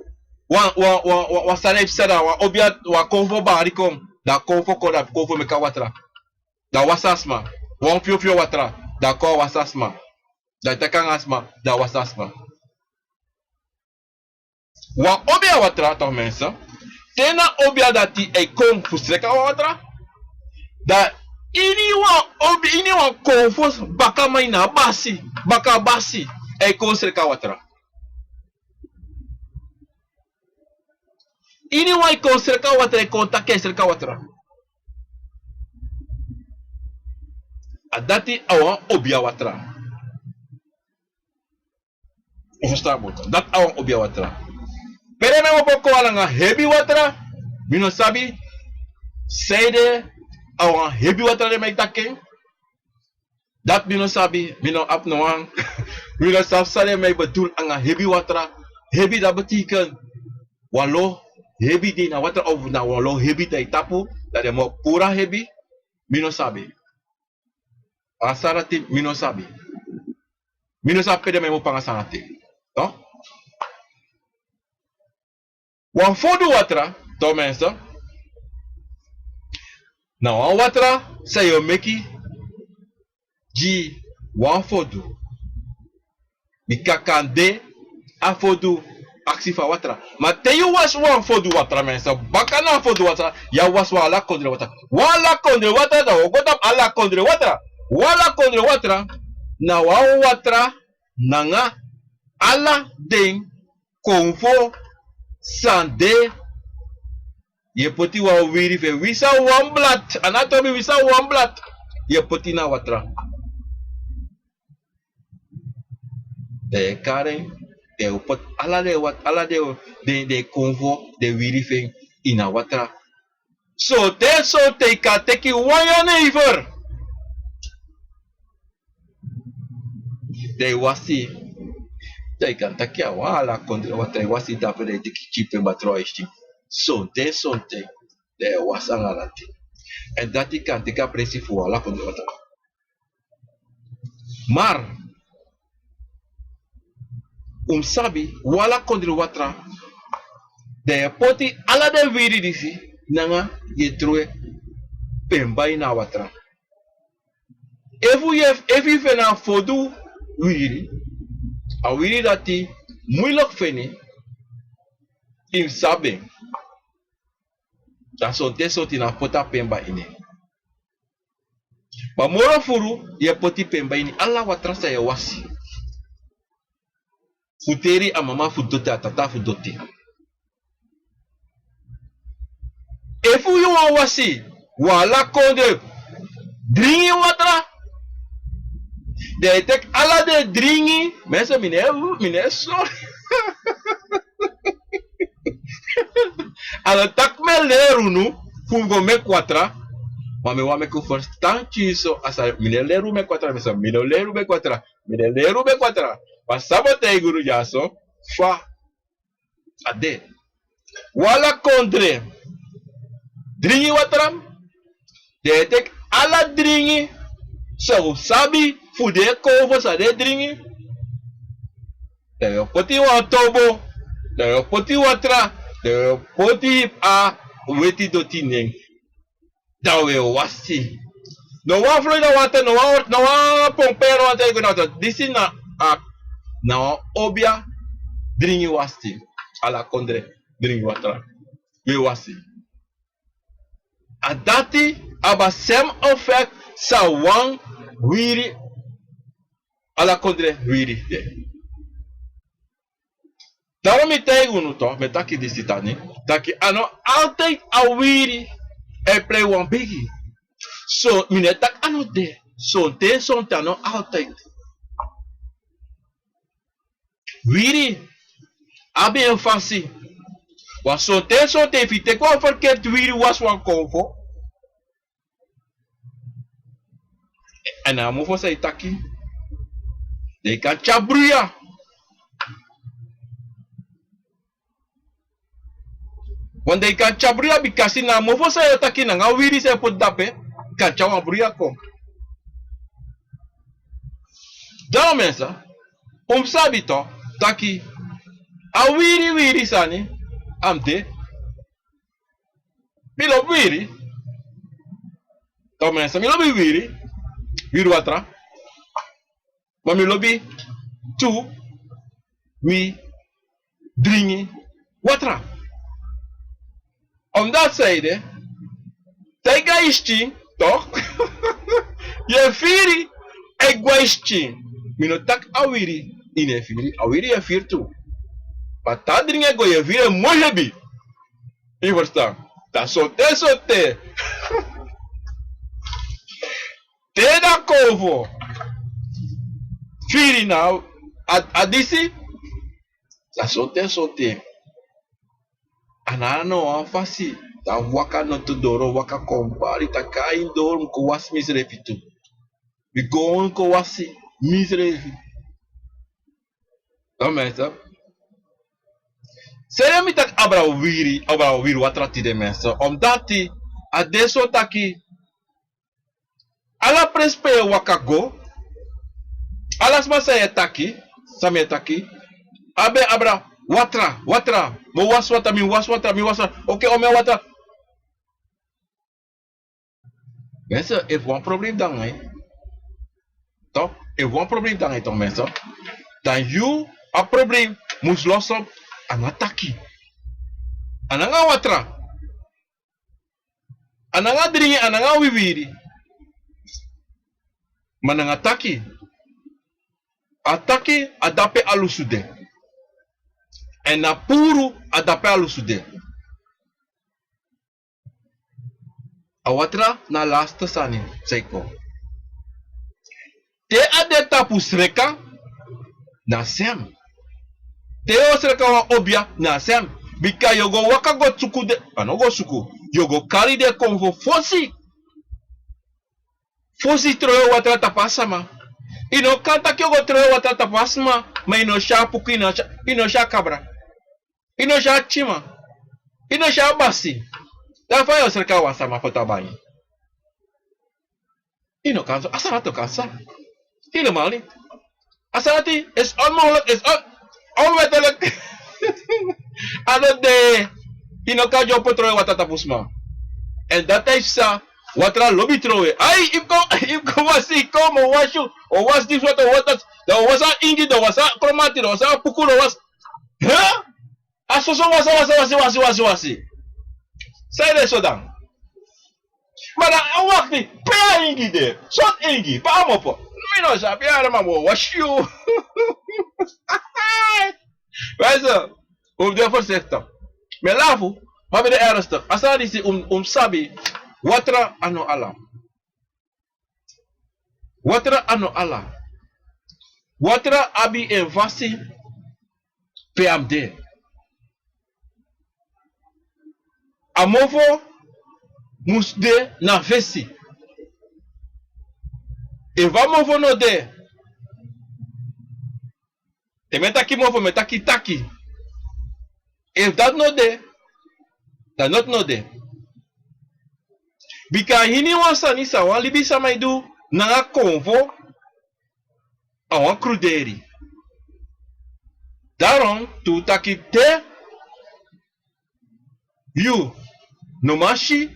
wan, wan, wan, wan, wan sani e psa, dan wan obia, wan konfo bari kon, dan konfo kon, dan konfo meki a watra. Dan wasi a sma. Wan fyofyo watra, dan kon a wasi a sma. Dan taki nanga a sma, dan wasi a sma. Wan obia watra, toch mensen. Te na obia dati e kon fu sreka watra. Dan ini wan obi, ini wan konfo bakaman, ini a basi, baka basi, e kon sreka watra. Ini wan e kon sreka watra, e kon taki e sreka watra. A dati a wan obia watra. Un ferstan bun? Dati a wan obia watra. Pe den man e opo kon nanga hebi watra, mi no sabi. Sanede a wan hebi watra den man e taki en. Dati mi no sabi, mi no abi no wan. Mi no sabi san den man e bedoel nanga hebi watra. Hebi, dati betekent wan lo hebi de na watra, of na wan lo hebi de na tapu, dan den man o puru a hebi. Mi no sabi. A sani dati mi no sabi. Mi no sabi pe den man e opo nanga a sani dati. No? Wan fodu watra, toch mensen, na wan watra san yu o meki gi wan fodu. Bika kan de a fodu aksi fu a watra. Ma te yu wasi wan fodu watra, mensen, baka na a fodu watra, yu e wasi wan ala kondre watra. Wan ala kondre watra, dan wi o go tapu ala kondre watra. Wan ala kondre watra na wan watra nanga ala den konfo san de. Yu e poti wan wiri fu en, winsi a wan blad, a no tobi, winsi a wan blad, yu e poti na watra. Dan yu e kari en, dan yu o poti ala den wat-, ala den, den, den konfo, den wiri fu en ini a watra. Sonten, sonten yu kan teki wan jenever. Dan yu wasi. Dan yu kan taki a wan ala kondre watra, yu wasi dape, dan yu teki kip en batro a yu skin. Sonten, sonten. Dan yu wasi nanga dati. Èn dati kan teki a presi fu wan ala kondre watra. Maar un mus sabi, wan ala kondre watra, dan yu e poti ala den wiri disi nanga, yu e trowe pemba ini a watra. Efu yu e, efu yu feni a fodu wiri, a wiri dati muilek feni, yu mus sabi en. Dan sonten, sonten na poti a pemba ini en. Ma moro furu yu e poti pemba ini ala watra san yu e wasi. Fu teri a mama fu doti, a tata fu doti. Efu yu wani wasi wan ala kondre dringi watra, dan yu e teki ala den dringi. Mensen, mi no e, mi no e sori. A no taki mi e leri unu fu go meki watra, ma mi wani meki un ferstan tyari so, a san mi no e leri un meki watra, mi sa, mi no e leri un meki watra, mi no e leri un meki watra. Ma san mi o taigi unu dyaso, fa a de. Wan ala kondre dringi watra, dan yu e teki ala dringi san un sabi fu den konfo san den e dringi. Dan yu o poti wan tobo, dan yu o poti watra, dan yu o poti a weti doti ini en. Dan wi e wasi. No wan Florida watra, no wan, no wan pompe, no wan taigi unu watra. Disi na a, na wan obia dringi wasi. Ala kondre dringi watra. Wi e wasi. A dati abi a sem effect san wan wiri, ala kondre wiri de. Daarom mi taigi unu toch, mi e taki disi tani, taki a no altijd a wiri e plei wan bigi. So, mi no e taki a no de. Sonten, sonten, a no altijd. Wiri abi en fasi. Wan sonten, sonten, efu yu teki wan verkeerd wiri wasi wan konfo, èn a mofo san yu taki, dan yu kan tyari bruya. Want dan yu kan tyari bruya, bikasi na a mofo san yu o taki nanga a wiri san yu poti dape, kan tyari wan bruya kon. Dan mensen, un mus sabi toch taki a wiri wiri sani a mus de. Mi lobi wiri. Toch mensen, mi lobi wiri. Wiri watra. Ma mi lobi tu wi dringi watra. Omdat zij de, te yu go na yu skin, toch? Yu e firi, e go na yu skin. Mi no taki a wiri, yu no e firi, a wiri yu e firi tu. Ma te a dringi e go, yu e firi en moi hebi. Yu ferstan? Dan sonten, sonten. Te dan konfo firi na a, a disi, dan sonten, sonten. A no abi no wan fasi. Dan waka noto doro, waka kon bari taki a ini doro, mi kon wasi misrefi tu. Mi kon, kon wasi misrefi. Dan mensen, seri mi taki abra wiri, abra wiri watra tide mensen. Omdat a de so taki ala presi pe yu e waka go, ala sma san yu e taki, san mi e taki, a ben abra watra, watra, mi o wasi watra, mi wasi watra, mi wasi watra. Oké, o mi watra. Mensen, efu wan problem de nanga yu, toch? Efu wan problem de nanga yu, toch mensen? Dan yu a problem mus los op nanga taki. A nanga watra. A nanga dringi, a nanga wiwiri. Ma nanga taki. A taki a dape a lusu de. Èn a puru a dape a lusu de. A watra na a laste sani san e kon. Te a de tapu sreka, na sem. Te yu o sreka wan obia, na sem. Bika yu o go waka go suku den, a no go suku. Yu o go kari den konfo fosi. Fosi trowe watra tapu a sama. Yu no kan taki yu o go trowe watra tapu a sma, ma yu no si a puku, yu no si a, yu no si a kabra. Yu no si a tima. Yu no si a basi. Dan fa yu o sreka wan sama fu tapu bangi? Yu no kan so, a sani dati o kan so. Helemaal niet. A sani dati is onmogelijk, is on-, onwettelijk. A no de, yu no kan dyopo trowe watra tapu sma. Èn dati a e psa, watra lobi trowe. Ai, yu kon, yu kon wasi, yu kon, mi o wasi yu. O wasi disi watra, o wasi dati. Dan o wasi a ingi, dan o wasi a kromati, dan o wasi a puku, dan o wasi. Hè? A soso wasi, wasi, wasi, wasi, wasi, wasi. San ede so dan? Ma dan a wakti, pe a ingi de? Sortu ingi, pe a mopo? Mi no sabi, a man mus wasi yu. Mensen, un mus de voorzichtig. Mi e lafu, ma mi de ernstig. A sani disi un, un mus sabi, watra a no ala. Watra a no ala. Watra abi en fasi pe a mus de. A mofo mus de na fesi. Efu a mofo no de, te mi e taki mofo, mi e taki taki. Efu dati no de, dan dati no de. Bika a hiniwan sani san wan libisama e du nanga konfo, a wan kruderi. Daarom, te un taki te yu no man si,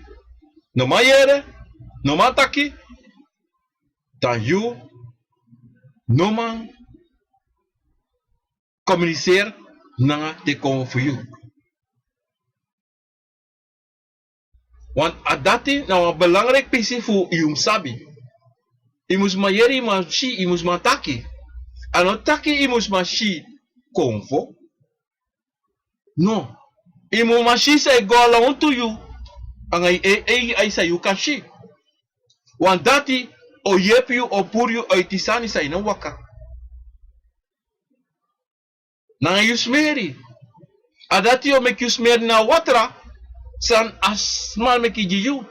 no man yere, no man taki, dan yu no man communiceren nanga den konfo fu yu. Want a dati na wan belangrijk pisi fu yu mus sabi. Yu mus man yere, yu mus man si, yu mus man taki. A no taki yu mus man si konfo. No. Yu mus man si san e go a lontu yu. Anga yu e, e, e, san yu kan si. Want dati o yepi yu, o puru yu uiti sani san yu no waka. Nanga yu smeri. A dati o meki yu smeri na watra san a sma meki gi yu.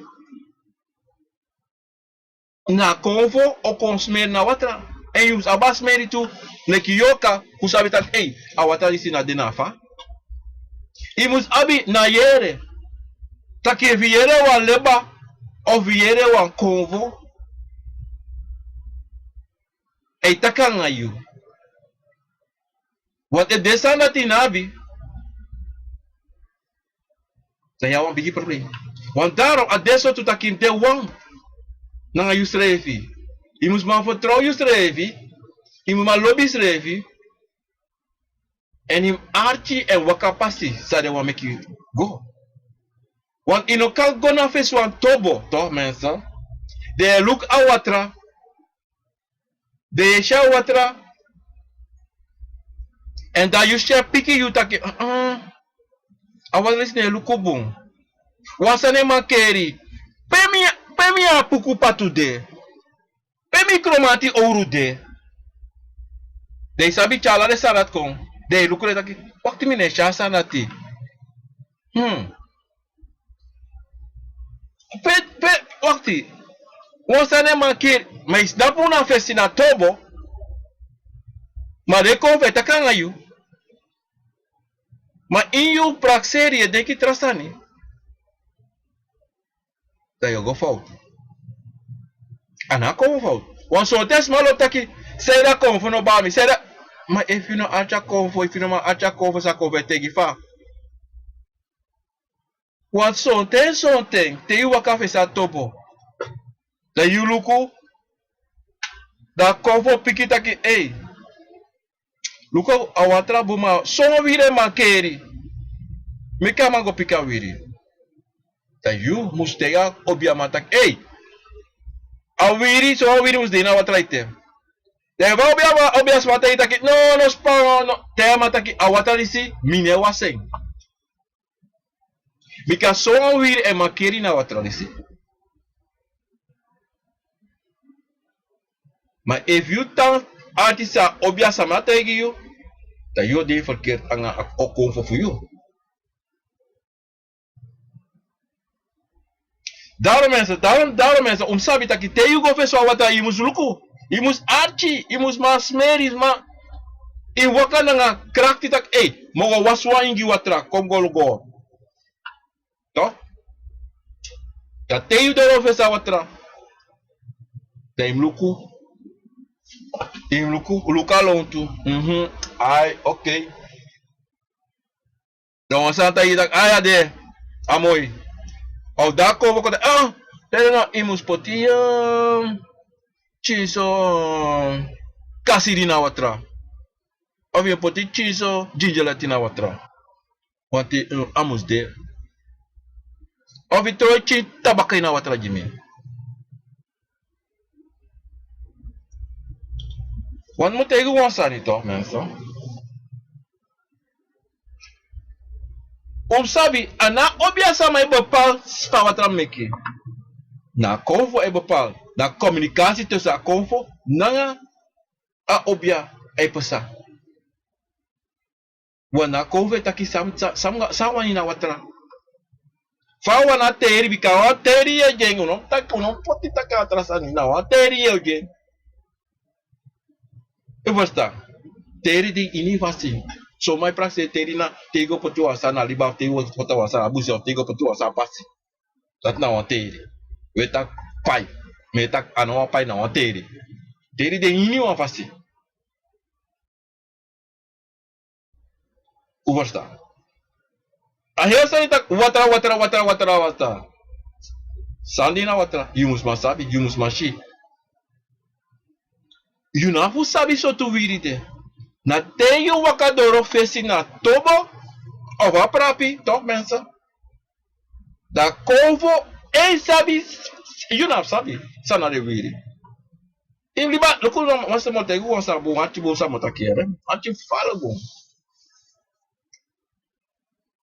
Na konfo o kon smeri na watra. Èn yu mus abi a smeri tu, leki yoka, fu sabi taki, ei, a watra disi na de na fa. Yu mus abi na yere. taki efu yu yere wan leba, of yu yere wan konfo, a e taki nanga yu. Want efu den sani dati yu no abi, dan yu abi wan bigi problem. Want daarom a de so tu taki yu de wan nanga yusrefi. Yu mus man fertrow yusrefi. Yu mus man lobi yusrefi. Èn yu mus arki èn waka pasi san den wani meki yu go. Want yu no kan go na fesi wan tobo, toch mensen. Den e luku a watra. Den e si a watra. Èn dan yu si a piki yu taki, "Ah, ah, a watra disi no e luku bun. Wan sani e mankeri. Pe mi, pe mi abi puku patu de? Pe mi kromanti owru de?" Den e sabi tyari ala den sani dati kon. Den e luku, den taki, "Wakti, mi no e si a sani dati. Hmm. Pe, pe, wakti. Wan sani e mankeri." Ma yu snapu, na fesi na tobo. Ma den konfo e taki nanga yu. Ma ini yu prakseri yu e denki tra sani. Dan yu o go fowtu. A no a konfo fowtu. Want sonten sma lobi taki, "Saide a konfo no bari mi, saide a." Ma efu yu no arki a konfo, efu yu no man arki a konfo, san a konfo e taigi, fa? Want sonten, sonten te yu waka fesi a tobo, dan yu luku, dan a konfo piki taki, "Ei, luku, a watra bun, ma sowan wiri e mankeri. Meki a man go piki a wiri." Dan yu mus taigi a obiaman taki, "Ei, a wiri, sowan wiri mus de ini a watra ete." Dan efu a obiaman, obiasma taigi yu taki, "No, no span, no." Taigi a man taki, "A watra disi, mi no e wasi en. Bika sowan wiri e mankeri na watra disi." Ma efu yu tan ati san a obiasma taigi yu, dan yu o de ferkeri nanga a konfo fu yu. Daarom mensen, daarom, daarom mensen, un mus sabi taki te yu go fesi wan watra, yu mus luku, yu mus arki, yu mus man smeri, yu mus man, yu waka nanga krakti taki, "Ei, mi o go wasi wan ingi watra, kon go luku." Toch? Dan te yu doro fesi a watra, dan yu mus luku, yu mus luku, luku a lontu. Mhm. Ai, oké. Dan wan sani taigi yu taki, "Ai, a de, a moi." Of dan a konfo kon taki, "Ah, te den no, yu mus poti, eh, pikinso kasiri na watra. Of yu poti pikinso jinja leti na watra. Want, eh, a mus de. Of yu tron pikin tabaka na watra gi mi." Want mi o taigi wan sani toch, mensen. Un mus sabi, a no a obiasma e bepaal san a watra meki. Na a konfo e bepaal. Na komunikasi tussen a konfo nanga a obia e pasa. Want na a konfo e taki san, san, san, san a wani na watra. Fa a wani a teri, bika wan teri yu e gi en, un no taki, un no poti taki a tra sani, na wan teri yu e gi en. Yu ferstan? Teri de ini fasi. Son man e prakseri teri na te yu go poti wan sani na liba, of te yu go poti wan sani na busi, of te yu go poti wan sani na pasi. Dati na wan teri. Wi e taki pai. Mi e taki a no wan pai, na wan teri. Teri de ini wan fasi. Un ferstan? A heri sani taki watra, watra, watra, watra, watra. San de na watra, yu mus man sabi, yu mus man si. Yu no abi fu sabi sortu wiri de. Na te yu waka doro fesi na tobo of a prapi, toch mensen. Dan a konfo e sabi, yu no abi sabi san na den wiri. Yu liba, luku, wan sma o taigi wan sani bun, wan ati bun sma o taki, yere, ati fala bun.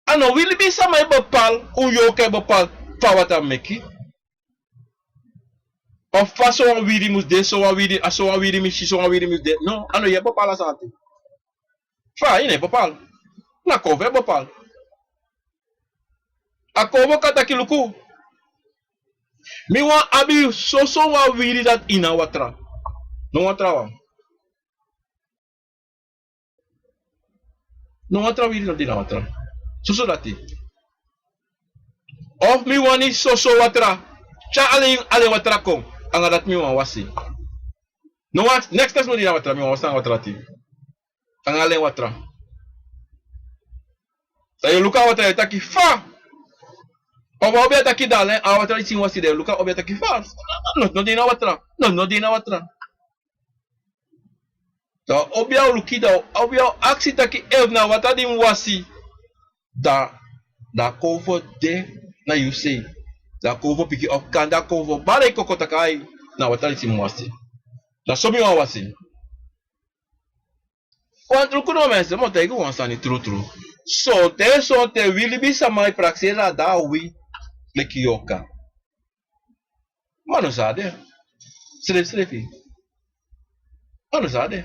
A no wi libisma e bepaal, un yorka e bepaal fa watra meki. Of fa sowan wiri mus de, sowan wiri, a sowan wiri mi si, sowan wiri mus de. No, a no yu e bepaal a sani. Fa yu no e bepaal? Na konfo e bepaal. A konfo kan taki luku, mi wani abi soso wan wiri dati ini a watra. No wan trawan. No wan tra wiri no de na watra. Soso dati. Of mi wani soso watra. Tyari alen, alen watra kon. Anga dati mi wani wasi. No wan, next time mi no de na watra, mi wani wasi anga watra dati. Anga alen watra. Dan yu luku a watra, yu e taki fa. Of a obia taki dan alen, a watra disi mi wasi, dan yu luku a obia taki fa. No, no de na watra. No, no de na watra. Dan obia o luku, dan obia o aksi taki efu na watra di mi wasi. Dan, dan a konfo de na yu sei. Dan a konfo pikin of kande a konfo bari koko taki ai, na watra disi mi wasi. Dan so mi wani wasi. Wan luku no mensen, mi o taigi wan sani trutru. Sonten, sonten wi libisma e prakseri a dan a wi leki yorka. Ma no san a de. Srefsrefi. Ma no san a de.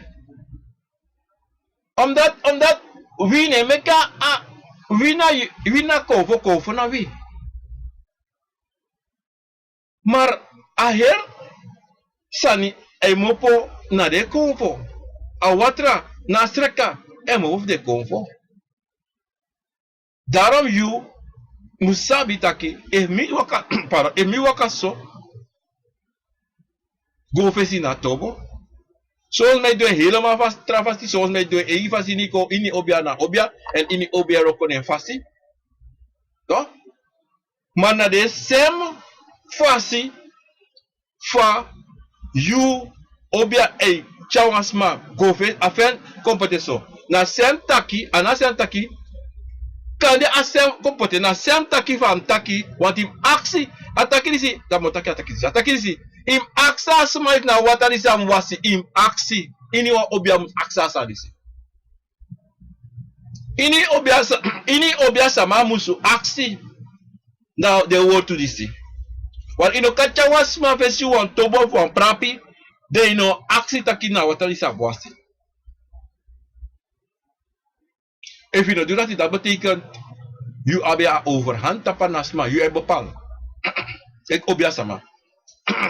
Omdat, omdat wi no e meki a, wi na, wi na konfo, konfo na wi. Maar a heri sani e mopo na den konfo. A watra na a sreka e mopo fu den konfo. Daarom yu mus sabi taki, efu mi waka, pardon, efu mi waka so, go fesi na tobo. Soms mi e du en helemaal fasi, tra fasi, soms mi e du en eigi fasi, ini kon, ini obia na obia, èn ini obia wroko na en fasi. Toch? Ma na den sem fasi fa yu obia e tyari wan sma go fesi, a fen kon poti en so. Na sem taki, a na sem taki, kande a sem kon poti en, na sem taki fa a mus taki, want yu mus aksi, a taki disi, dan mi o taki a taki disi, a taki disi, yu mus aksi a sma efu na watra disi a mus wasi, yu mus aksi, ini wan obia mus aksi a sani disi. Ini obia sa-, ini obia sama musu aksi na den wortu disi. Want yu no kan tyari wan sma fesi wan tobo fu wan prapi, dan yu no aksi taki na watra disi a mus wasi. Efu yu no du dati, dat betekent yu abi a overhand tapu na sma, yu e bepaal. Leki obia sama.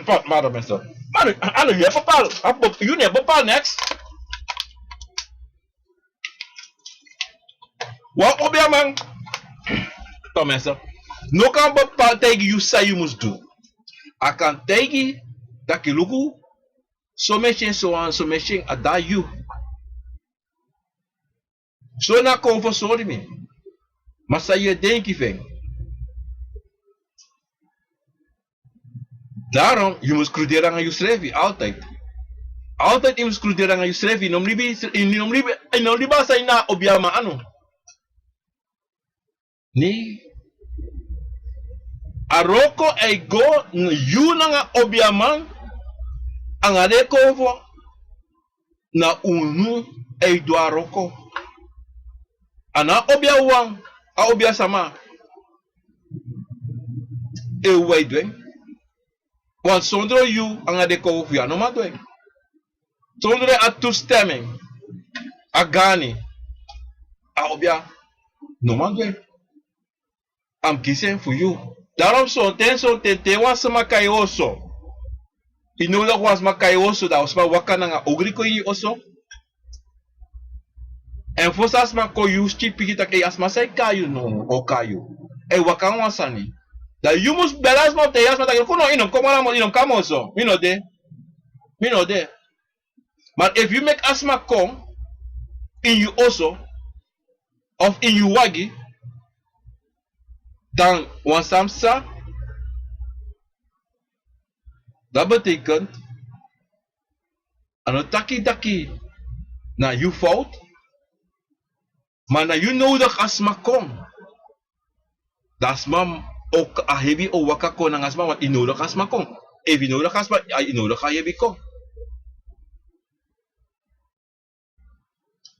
Pardon mensen. Maar, alo, yu e bepaal. A be-, yu no e bepaal niks. Wan obiaman, to mensen, no kan bepaal taigi yu san yu mus du. A kan taigi taki luku, so mi e si en so wan, so mi e si en, a de na yu. So na konfo sori mi. Ma san yu e denki fu en? Daarom, yu mus kruderi nanga yusrefi, altijd. Altijd yu mus kruderi nanga yusrefi, yu no mus libi, yu no mus libi, yu no mus libi a sani na obiaman anu. Nee. A wroko e go, yu nanga obiaman, anga den konfo, na unu e du a wroko. A no obia wan, a obia sama. Efu wi e du en. Want sondro yu anga den konfo fu yu a no man du en. Sondro a toestemming, a gani, a obia no man du en. A mus kisi en fu yu. Daarom sonten, sonten te wan sma kai yu oso, yu nodigi wan sma kai yu oso, dan wan sma waka nanga ogri kon ini yu oso. Èn fosi a sma kon, yu still piki taki, ei, a sma san e kai yu no o kai yu. Ei, waka nanga wan sani. Dan yu mus bel a sma fu taigi a sma taki, luku no, yu no mus kon namo, yu no mus kon namo oso. Mi no de. Mi no de. Maar efu yu meki a sma kon ini yu oso, of ini yu wagi, dan wan sani psa, dat betekent, a no taki taki na yu fout, ma na yu nodigi a sma kon. Dan a sma o, a hebi o waka kon nanga a sma, want yu nodigi a sma kon. Efu yu nodigi a sma, a, yu nodigi a hebi kon.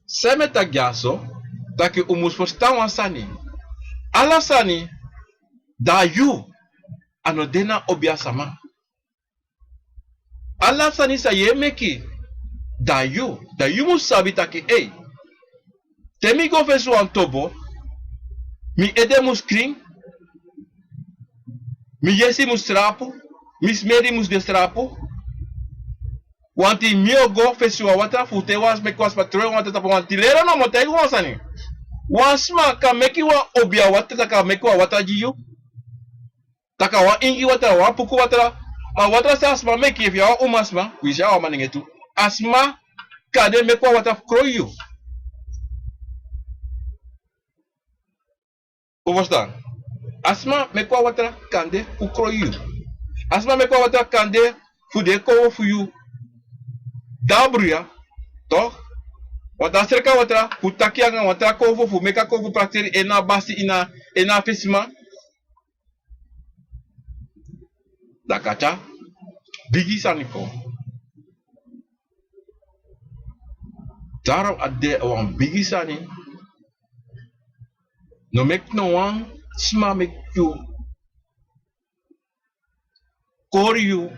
San mi e taki dyaso, taki un mus ferstan wan sani. Ala sani, dan yu, a no de na obiasama. Ala sani san yu e meki, dan yu, dan yu mus sabi taki, ei, te mi go fesi wan tobo, mi ede mus krin, mi yesi mus srapu, mi smeri mus de srapu. Wanti mi o go fesi wan watra fu te wan sma meki wan sma tron wan watra tapu, wanti lero no mo taigi wan sani. Wan sma kan meki wan obia watra, kan meki wan watra gi yu. Taki a wan ingi watra, wan puku watra. Ma watra san a sma meki, efu yu a wan umasma, wi si a wan manenge tu. A sma kande meki wan watra fu kroi yu. Un ferstan? A sma meki wan watra kande fu kroi yu. A sma meki wan watra kande fu den kowo fu yu. Dan bruya, toch? Wan tra sreka watra fu taki nanga wan tra kowo fu meki a kowo fu prakseri en na a basi, en na, en na a fesi sma. Dan a kon tyari bigi sani kon. Daarom a de wan bigi sani. No meki no wan sma meki yu kori yu.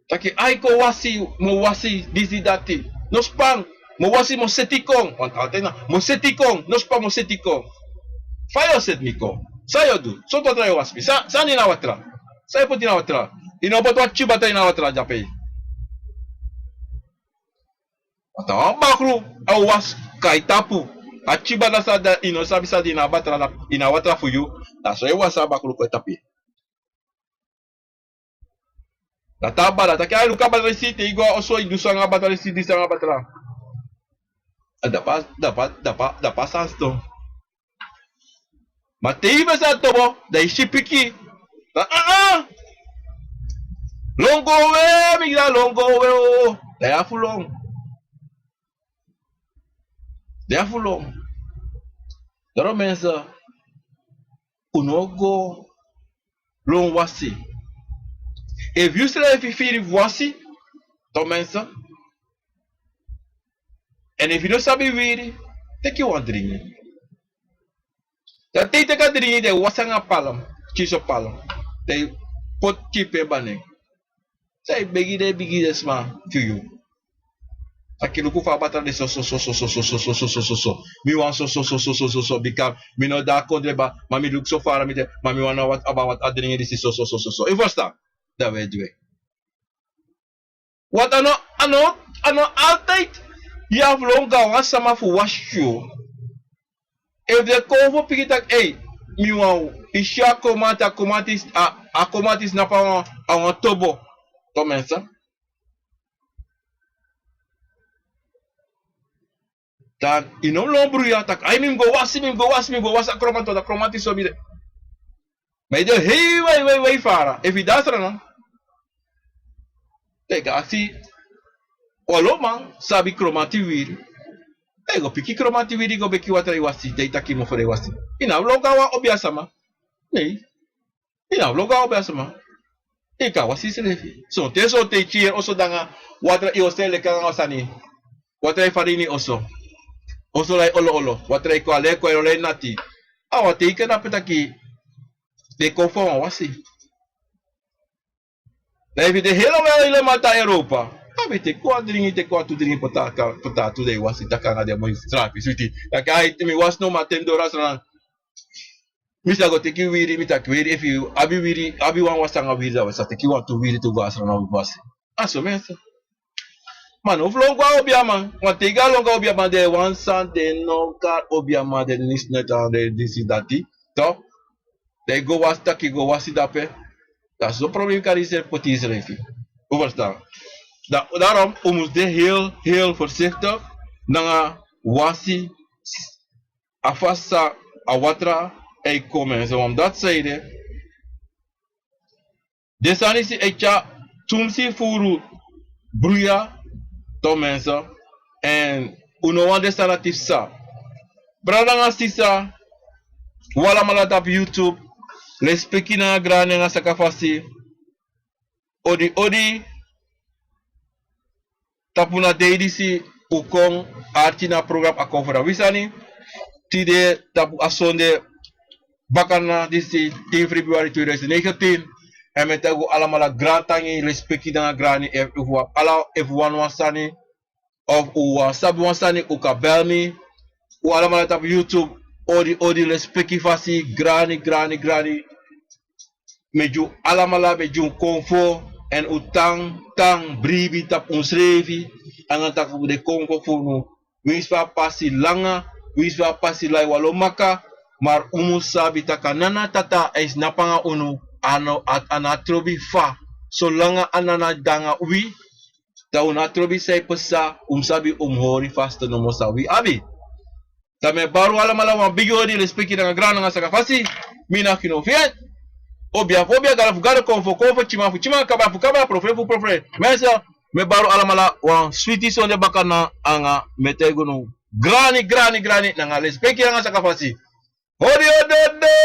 Taki: "Ai, kon wasi, mi o wasi, disi, dati." No span, mi o wasi, mi o seti kon. Want altijd na, mi o seti kon, no span, mi o seti kon. Fa yu o seti mi kon? San yu o du? Sortu watra yu o wasi mi? San, san de ini a watra? San yu poti ini a watra? Yu no poti wan tyibi batra ini a watra dyape. Want a wan bakru a o wasi kai tapu. A tyibi batra san de, yu no sabi san de ini a batra, ini a watra fu yu. Na so yu e wasi a bakru kon tapu. Dan te a bada taki: "Ai, luku a batra disi, te yu go a oso yu du so nanga a batra disi, disi nanga a batra." A dapa, dapa, dapa, dapa san ston. Ma te yu fesi a tobo, dan yu si piki. Dan, ah, ah. Lon go we, mi gi da, lon go we o. Dan yu a fu lon. Dan yu a fu lon. Daarom mensen, un no go lon wasi. Efu yu srefi firi fu wasi, toch mensen. En efu yu no sabi wiri, teki wan dringi. Dan te yu teki a dringi, dan yu wasi nanga palm, kinso palm. Dan yu poti kinpe bane. San yu begi den, bigi den sma fu yu. Taki: "Luku fa a batra de so, so, so, so. Mi wani so, so, so, so, so, so, bika mi no de a kondre kaba, ma mi luku so fara mi de, ma mi wani a watra, a watra, a dringi disi so, so, so, so, so." Yu ferstan? Dan wi e du en. Want a no, a no, a no altijd yu abi fu lon go na wan sama fu wasi yu. Efu den kow fu piki taki: "Ei, mi wani yu si a kromanti, a kromanti, a, a kromanti snapu a wan, a wan tobo." Toch mensen. Dan yu no lon bruya taki: "Ai, mi mus go wasi, mi mus go wasi, mi mus go wasi a kromanti, want a kromanti so mi de." Ma yu de hei wei, wei, wei fara. Efu yu de a Sranan, dan yu kan aksi wan lonman san abi kromanti wiri. Dan yu go piki kromanti wiri, go meki watra, yu wasi, dan yu taki mofo, dan yu wasi. Yu no abi lon go na wan obiasama. Nee. Yu no abi lon go na obiasama. Yu kan wasi yusrefi. Sonten, sonten yu tyari oso nanga watra, yu o seri leki nanga wan sani. Watra e fadon ini oso. Oso lai olo olo. Watra e kon, a lai kon, a lai nati. A watra e kon na pe taki den kon fu a wan wasi. Dan efu yu de helemaal, helemaal te na Europa, a wi teki wan dringi, teki wan tu dringi poti a, poti a tu, dan yu wasi, taki nanga den moi srapi switi. Taki: "Ai, te mi wasi no, ma te mi doro a Sranan, mi sa go teki wiri, mi taki wiri." Efu yu abi wiri, abi wan wasi nanga wiri, dan wi sa teki wan tu wiri tu go a Sranan wasi. A so mensen. Ma no fu lon go na obiaman. Want te yu go lon go na obiaman, den wan san den no kari obiaman, den nisi neti, den disi dati. Toch? Dan yu go wasi, taki yu go wasi dape. Dan so problem yu kari yusrefi poti yusrefi. Un ferstan? Da-, daarom un mus de heel, heel voorzichtig nanga wasi a fasi san a watra e kon, mensen. Want dati san ede, den sani disi e tyari tumsi furu bruya, toch mensen. En un no wani den sani disi psa. Brada nanga sisa, un alamala tapu YouTube, lespeki nanga grani nanga sakafasi. Odi odi tapu na dei disi un kon arki na program A Kon Fu Wi Sani. Tide tapu a sonde, bakana disi, tin februari tweeduizend negentien. En mi e taigi un alamala grantangi, lespeki nanga grani, efu, efu wan, ala, efu wan, wan sani, of un wan sabi wan sani, un kan bel mi. Un alamala tapu YouTube, odi odi, lespeki fasi, grani, grani, grani. Mi e gi un alamala, mi e gi un konfo, en un tan, tan bribi tapu unsrefi, nanga tapu den konfo fu unu. Winsi fa a pasi langa, winsi fa a pasi lai, wi á lo maka, Mar un mus sabi taki a nana tata e snapu nanga unu. A no a no a trobi fa. Solanga a nana de nanga wi, dan un no a trobi san e psa. Un mus sabi un mus hori faste nomo san wi abi. Dan mi e bari un alamala wan bigi odi lespeki nanga gran nanga saka fasi. Mi na kino fiet. Obia fu obia gado fu gado konfo konfo timan fu timan kaba fu kaba profre fu profre. Mense, mi e bari un alamala wan switi sonde baka na anga mi e taigi unu grani grani grani nanga lespeki nanga saka fasi. Odi odi odi.